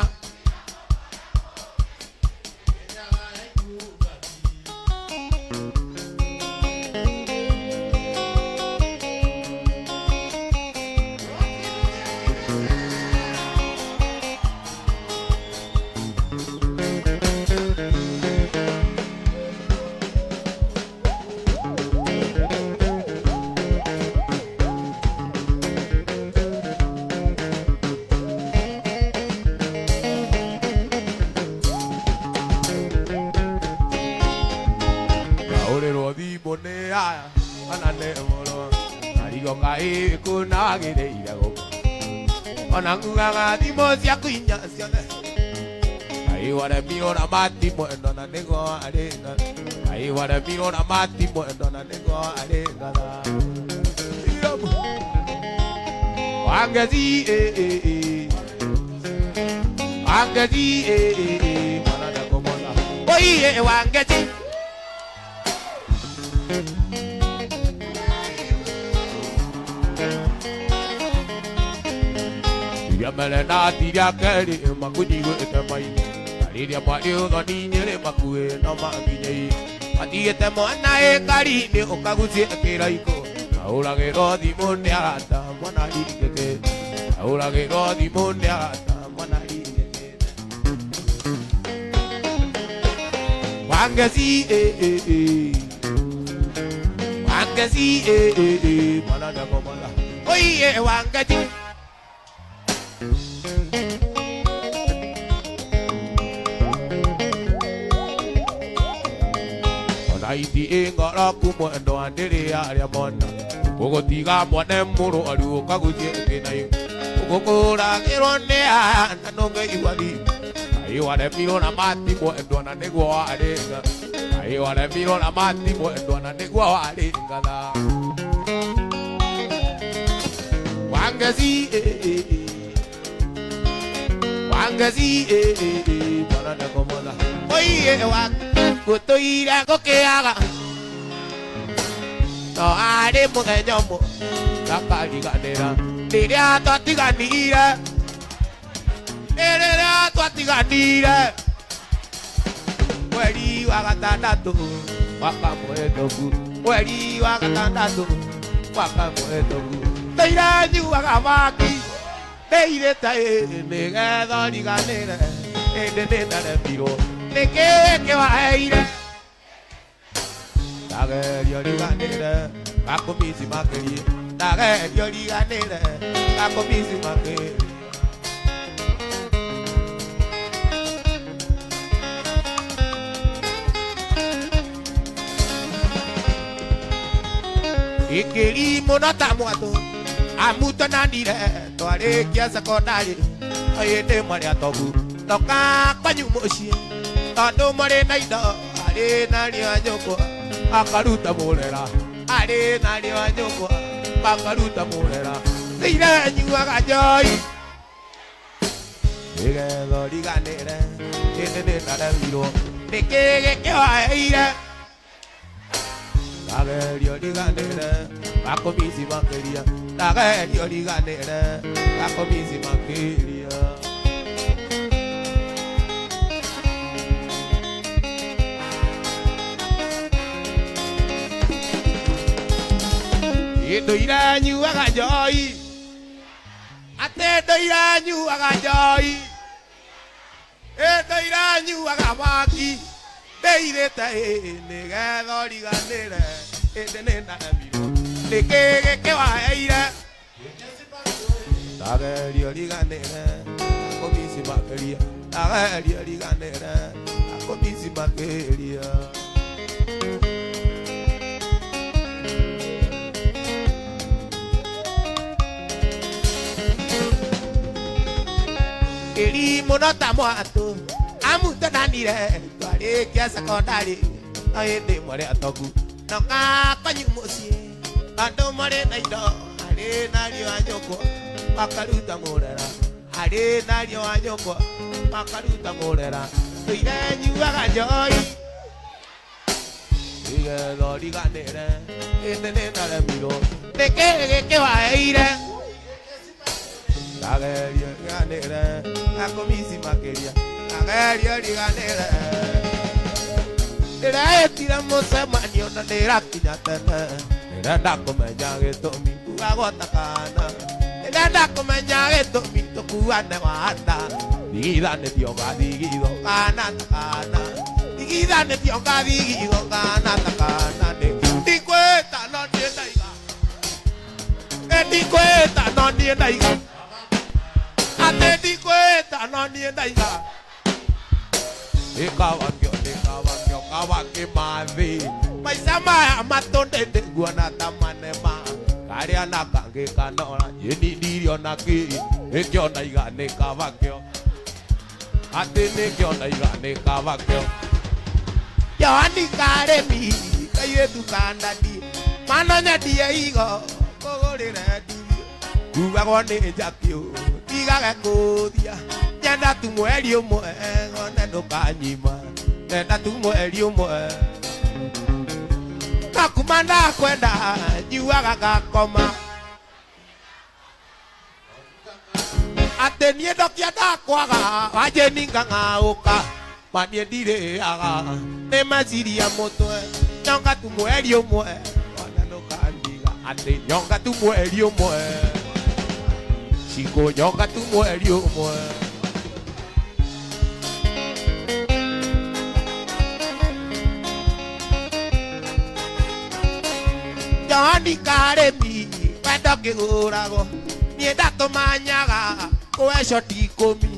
Ahũrĩrwo thimũ nĩ aya kana nĩ mũrũ Arigo kaĩ kũnagĩrĩire gũkũ Ona ngugaga thimũ ciaku inya ciothe Kaĩ waremirwo na matimũ ĩno na nĩguo arĩ ngatha Kaĩ waremirwo na matimũ ĩno na nĩguo arĩ ngatha Wangeci eh eh eh Wangeci eh eh eh Mwana ndakomona Oiye Wangeci. Tiria mbere na tiria kerĩ makunyigĩte maitho na rĩrĩa mwarĩ ũthoni nyĩrĩ makuĩ no makinyei matigĩte mwana ĩkari-inĩ ũkagucie kĩraiko ahũragĩrwo thimũ nĩ arata mwana ringĩkĩ ahũragĩrwo thimũ nĩ arata mwana ringĩkĩ Wangeci eh eh eh Wangeci eh eh eh mwana ndakomala oiye Wangeci. Ona iti ingoro kumwendo andĩrĩ arĩa mona ũgũtiga mwana mũrwaru ũkagucie kĩnai ũgũkũragĩrwo nĩ aya na nũngĩigua thimũ kaĩ waremirwo na matimũ endwa na nĩguo warĩ nga kaĩ waremirwo na matimũ endwa na nĩguo warĩ ngatha Wangeci eh eh eh Wangeci eh eh eh mwana ndakomotha oiye wa gũtũire gũkĩaga no arĩ mũthenya ũmwe ndakariganĩra rĩrĩa twatiganire rĩrĩa twatiganire mweri wa gatandatũ mwaka mũhĩtũku mweri wa gatandatũ mwaka mũhĩtũku ndũire nyuaga maki ndeirĩte nĩgetha riganĩre ĩndĩ nĩndaremirwo nĩkĩ kĩwaheire ndagerio riganĩre gakũmici makĩrie ndagerio riganĩre gakũmici makĩrie. Ikĩri mũno ta mwatũ amutonanire twarĩkia sekondarĩ hĩndĩ mwarĩ atogu ndoka kwanyu mũciĩ tondũ mwarĩ na indo arĩ narĩo nyũkwa akaruta mũrera arĩ narĩo nyũkwa akaruta mũrera thĩire nyuaga njoi nĩgetha ũriganĩre ĩndĩ nĩndaremirwo nĩkĩ gĩkĩwaheire ndagerio riganĩre gakũmici makĩria ndagerio riganĩre gakũmici makĩria. Ndũire nyuaga njoi atĩ ndũire nyuaga njoi ndũire nyuaga maki ndeirĩte nĩgetha ũriganĩre ĩndĩ nĩndaremirwo nĩkĩ gĩkĩwaheire ndagerio riganĩre gakũmici makĩria ndagerio riganĩre gakũmici makĩria. Ĩri mũno ta mwatũ amutonanire twarĩkia sekondarĩ no hĩndĩ mwarĩ atogu ndoka kwanyu mũciĩ tondũ mwarĩ na indo arĩ narĩo a nyũkwa makaruta mũrera arĩ narĩo a nyũkwa makaruta mũrera ndũire nyuaga njoi Nĩgetha ũriganĩre ĩndĩ nĩndaremirwo nĩkĩ gĩkĩ waheire ndageria riganĩre nakũmici makĩria ndageria riganĩre ndĩreĩtire mũcemanio na ndĩrakinya tene ndĩrenda kũmenya gĩtũmi kuagwo ta kana ndĩrenda kũmenya gĩtũmi tũkuane wanda thigithanĩtio ngathigithwo kana ta kana thigithanĩtio ngathigithwo kana ta kana ndikwĩta no niĩ ndaiga ndikwĩta no niĩ ndaiga atĩ ndikwĩta no niĩ ndaiga Ikawakio, ikawakio, kawakimathi maica maya matũndĩndĩ nguona ta manema karĩa na kangĩ kanora nyeni ndiriona kĩ nĩkĩona iga nĩ kawakĩo atĩ nĩkĩona iga nĩ kawakĩo Yohani karĩmi kairĩtu kandani manonyendie igo kũgũrĩre nduthi kugagwo nĩ njakĩ tigage kũthia nyenda tu mweri ũmwe ngone ndũkanyima nyenda tu mweri ũmwe no kuma ndakwenda njuaga ngakoma atĩ niĩ ndokĩenda kwaga wanjĩni ngang'aũka ma niĩ ndirĩaga nĩ meciria mũtwe nyonga tu mweri ũmwe ngone ndũkandiga atĩ nyonga tu mweri ũmwe cikũ nyonga tu mweri ũmwe Johani karĩmi wendo kĩgũragwo niĩ ndatũmanyaga kũhe coti ikũmi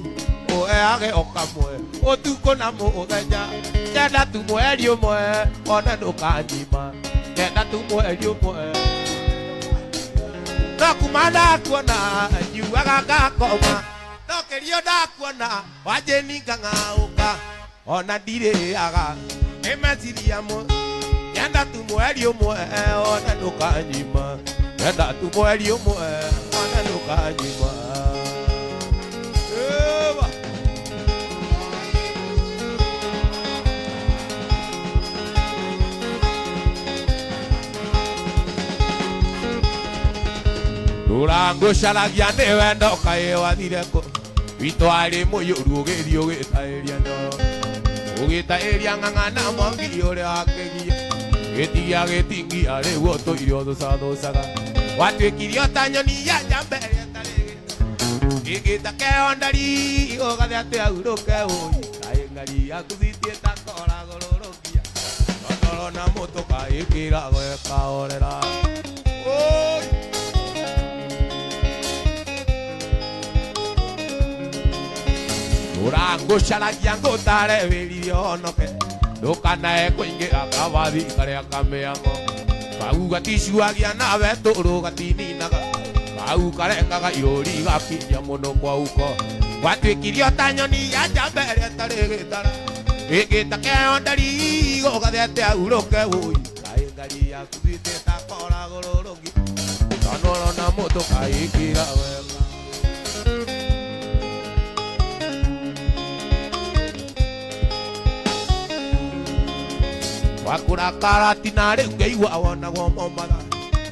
ũheage o kamwe ũtukũ na mũthenya nyenda tu mweri ũmwe one ndũkanyima nyenda tu mweri ũmwe no kuma ndakuona njuaga ngakoma no kĩrio ndakuona wanjĩni ngang'aũka ona ndirĩaga nĩ meciria mũ nyenda tu mweri ũmwe one ndũkanyima nyenda tu mweri ũmwe one ndũkanyima Eba. Rũrangũcaragia nĩ wendo kaĩ wathire kũ witũ arĩ mũiyũru ũgĩthiĩ ũgĩtaĩria nyoro ũgĩtaĩria ng'ang'a na mwangi ũrĩa wakĩgia gĩtigia gĩtingia rĩu ũtũire ũthũcathũcaga watuĩkire o ta nyoni ya njamba ĩrĩa ĩtarĩ ĩgĩta kĩondari ũgathe atĩ aurũke ũi kaĩ ng'ari yaku citiĩta koragũrũrũkia tondoro na mũtũka ĩkĩragwo ĩkahorera Oi! Ũrangũcaragia ngũtare wĩrire ũhonoke ndũkanae kũingĩra kabathi karĩa kamĩango kau gaticuagia nawe tũrũ gatininaga kau karengaga irũri gakinya mũno kwa uko gwatuĩkire o ta nyoni ya njamba ĩrĩa ĩtarĩ gĩtara ĩngĩta kĩondari ũgathe atĩ aurũke ũi kaĩ ngari yaku citĩta koragũrũrũgi tonoro na mũtũka ĩkĩra wega wakũra karatina rĩu ngĩigua wonagwo Mombatha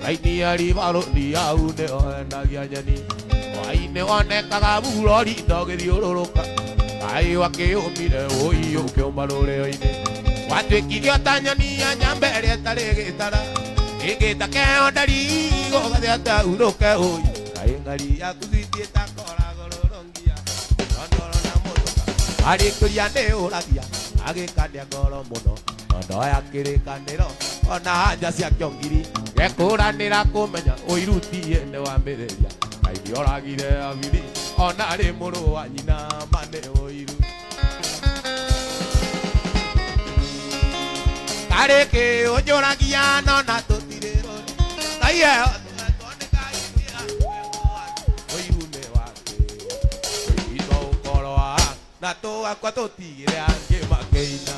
raini ya ribarũ ndiau nĩo endagia nyeni hwainĩ wonekaga burori ndogĩthiũrũrũka kaĩ wakĩũmire ũi ũkĩũma rũrĩo-inĩ watuĩkire o ta nyoni ya nyamba ĩrĩa ĩtarĩ gĩtara ĩngĩta kĩondari ũgathe atĩ aurũke ũi kaĩ ng'ari yaku citiĩta koragũrũrũngia tondoro na mũtũka arĩkũria nĩ ũragia agĩkania ngoro mũno ndoya kĩrĩkanĩro ona anja cia kĩongiri gekũranĩra kũmenya ũiru ti ene wa mĩrĩria kaingĩ oragire abiri ona arĩ mũrũ wa nyina ma nĩ ũiru karĩ kĩ ũnjũragia no na tũtirĩ rũrĩ Ngai ĩyo ũiru nĩ wake ũito ũkorwa na tũgakwa tũtigĩre angĩ makĩina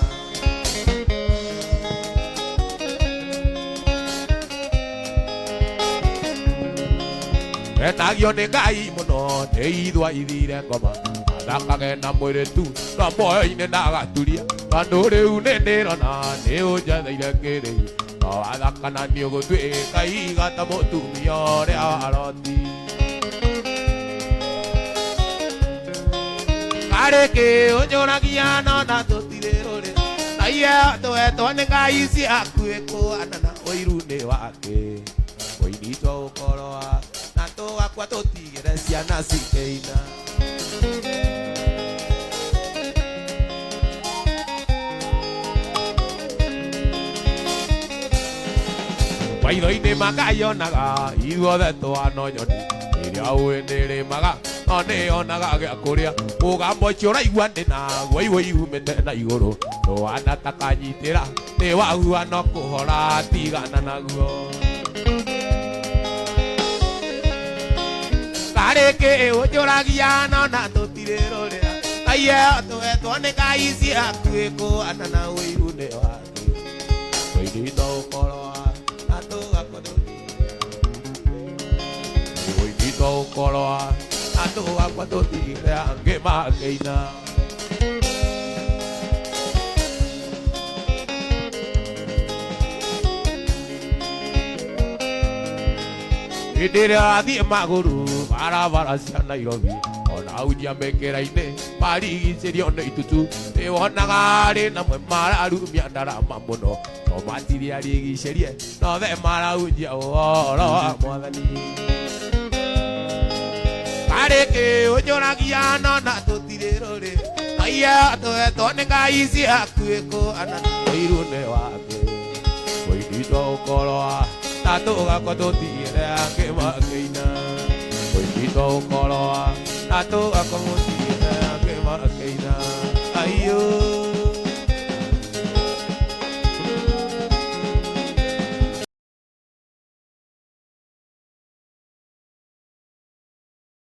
Etagio nĩ Ngai mũno nĩ ithwa ithire ngoma Athakage na mwĩrĩ tu no muoyo-inĩ ndagaturia tondũ rĩu nĩ ndĩrona nĩ ũnjetheire kĩrĩu no wathakana nĩ ũgũtuĩka iga ta mũtumia ũrĩa wa Loti. Karĩ kĩ ũnjũragia no na tũtirĩ rũrĩ na iye twetwo nĩ ngai ciaku ĩkũana na ũiru nĩ wake ũinitwo ũkoroa na tũgakua tũtigĩre ciana cikĩina. Maitho-inĩ makayonaga ithuothe tũhana nyoni ĩrĩa ũĩ nĩrĩmaga no nĩyonaga gĩa kũrĩa mũgambo ũcio ũraigua ndĩ naguo iwe iumĩte na igũrũ ndũhana ta kanyitĩra nĩ wagua no kũhora tigana naguo. Karĩ kĩ ũnjũragia no na tũtirĩ rũrĩra aiye twetwo nĩ ngai ciaku ĩkũana na ũiru nĩ wake ũinito ũkoroa na tũgakua ũinito ũkoroa na tũgakua tũtigĩre angĩ makĩina. Hĩndĩ ĩrĩa athiĩ magũrũ barabara cia Nairobi ona unjia mĩkĩra-inĩ marigicĩrio nĩ itutu nĩwonaga arĩ namwe mararumia ndarama mũno no matirĩ arigicĩrie nothe maraunjia ũhoro wa mwathani. Karĩ kĩ ũnjũragia no na tũtirĩ rũrĩ na iye twetwo nĩ ngai ciaku ĩkũana ũiru nĩ wake ũinitwo ũkoroa na tũgakua tũtigĩre angĩ makĩina ũinitwo ũkoroa na tũgakua tũtigĩre angĩ makĩina. Aiyo.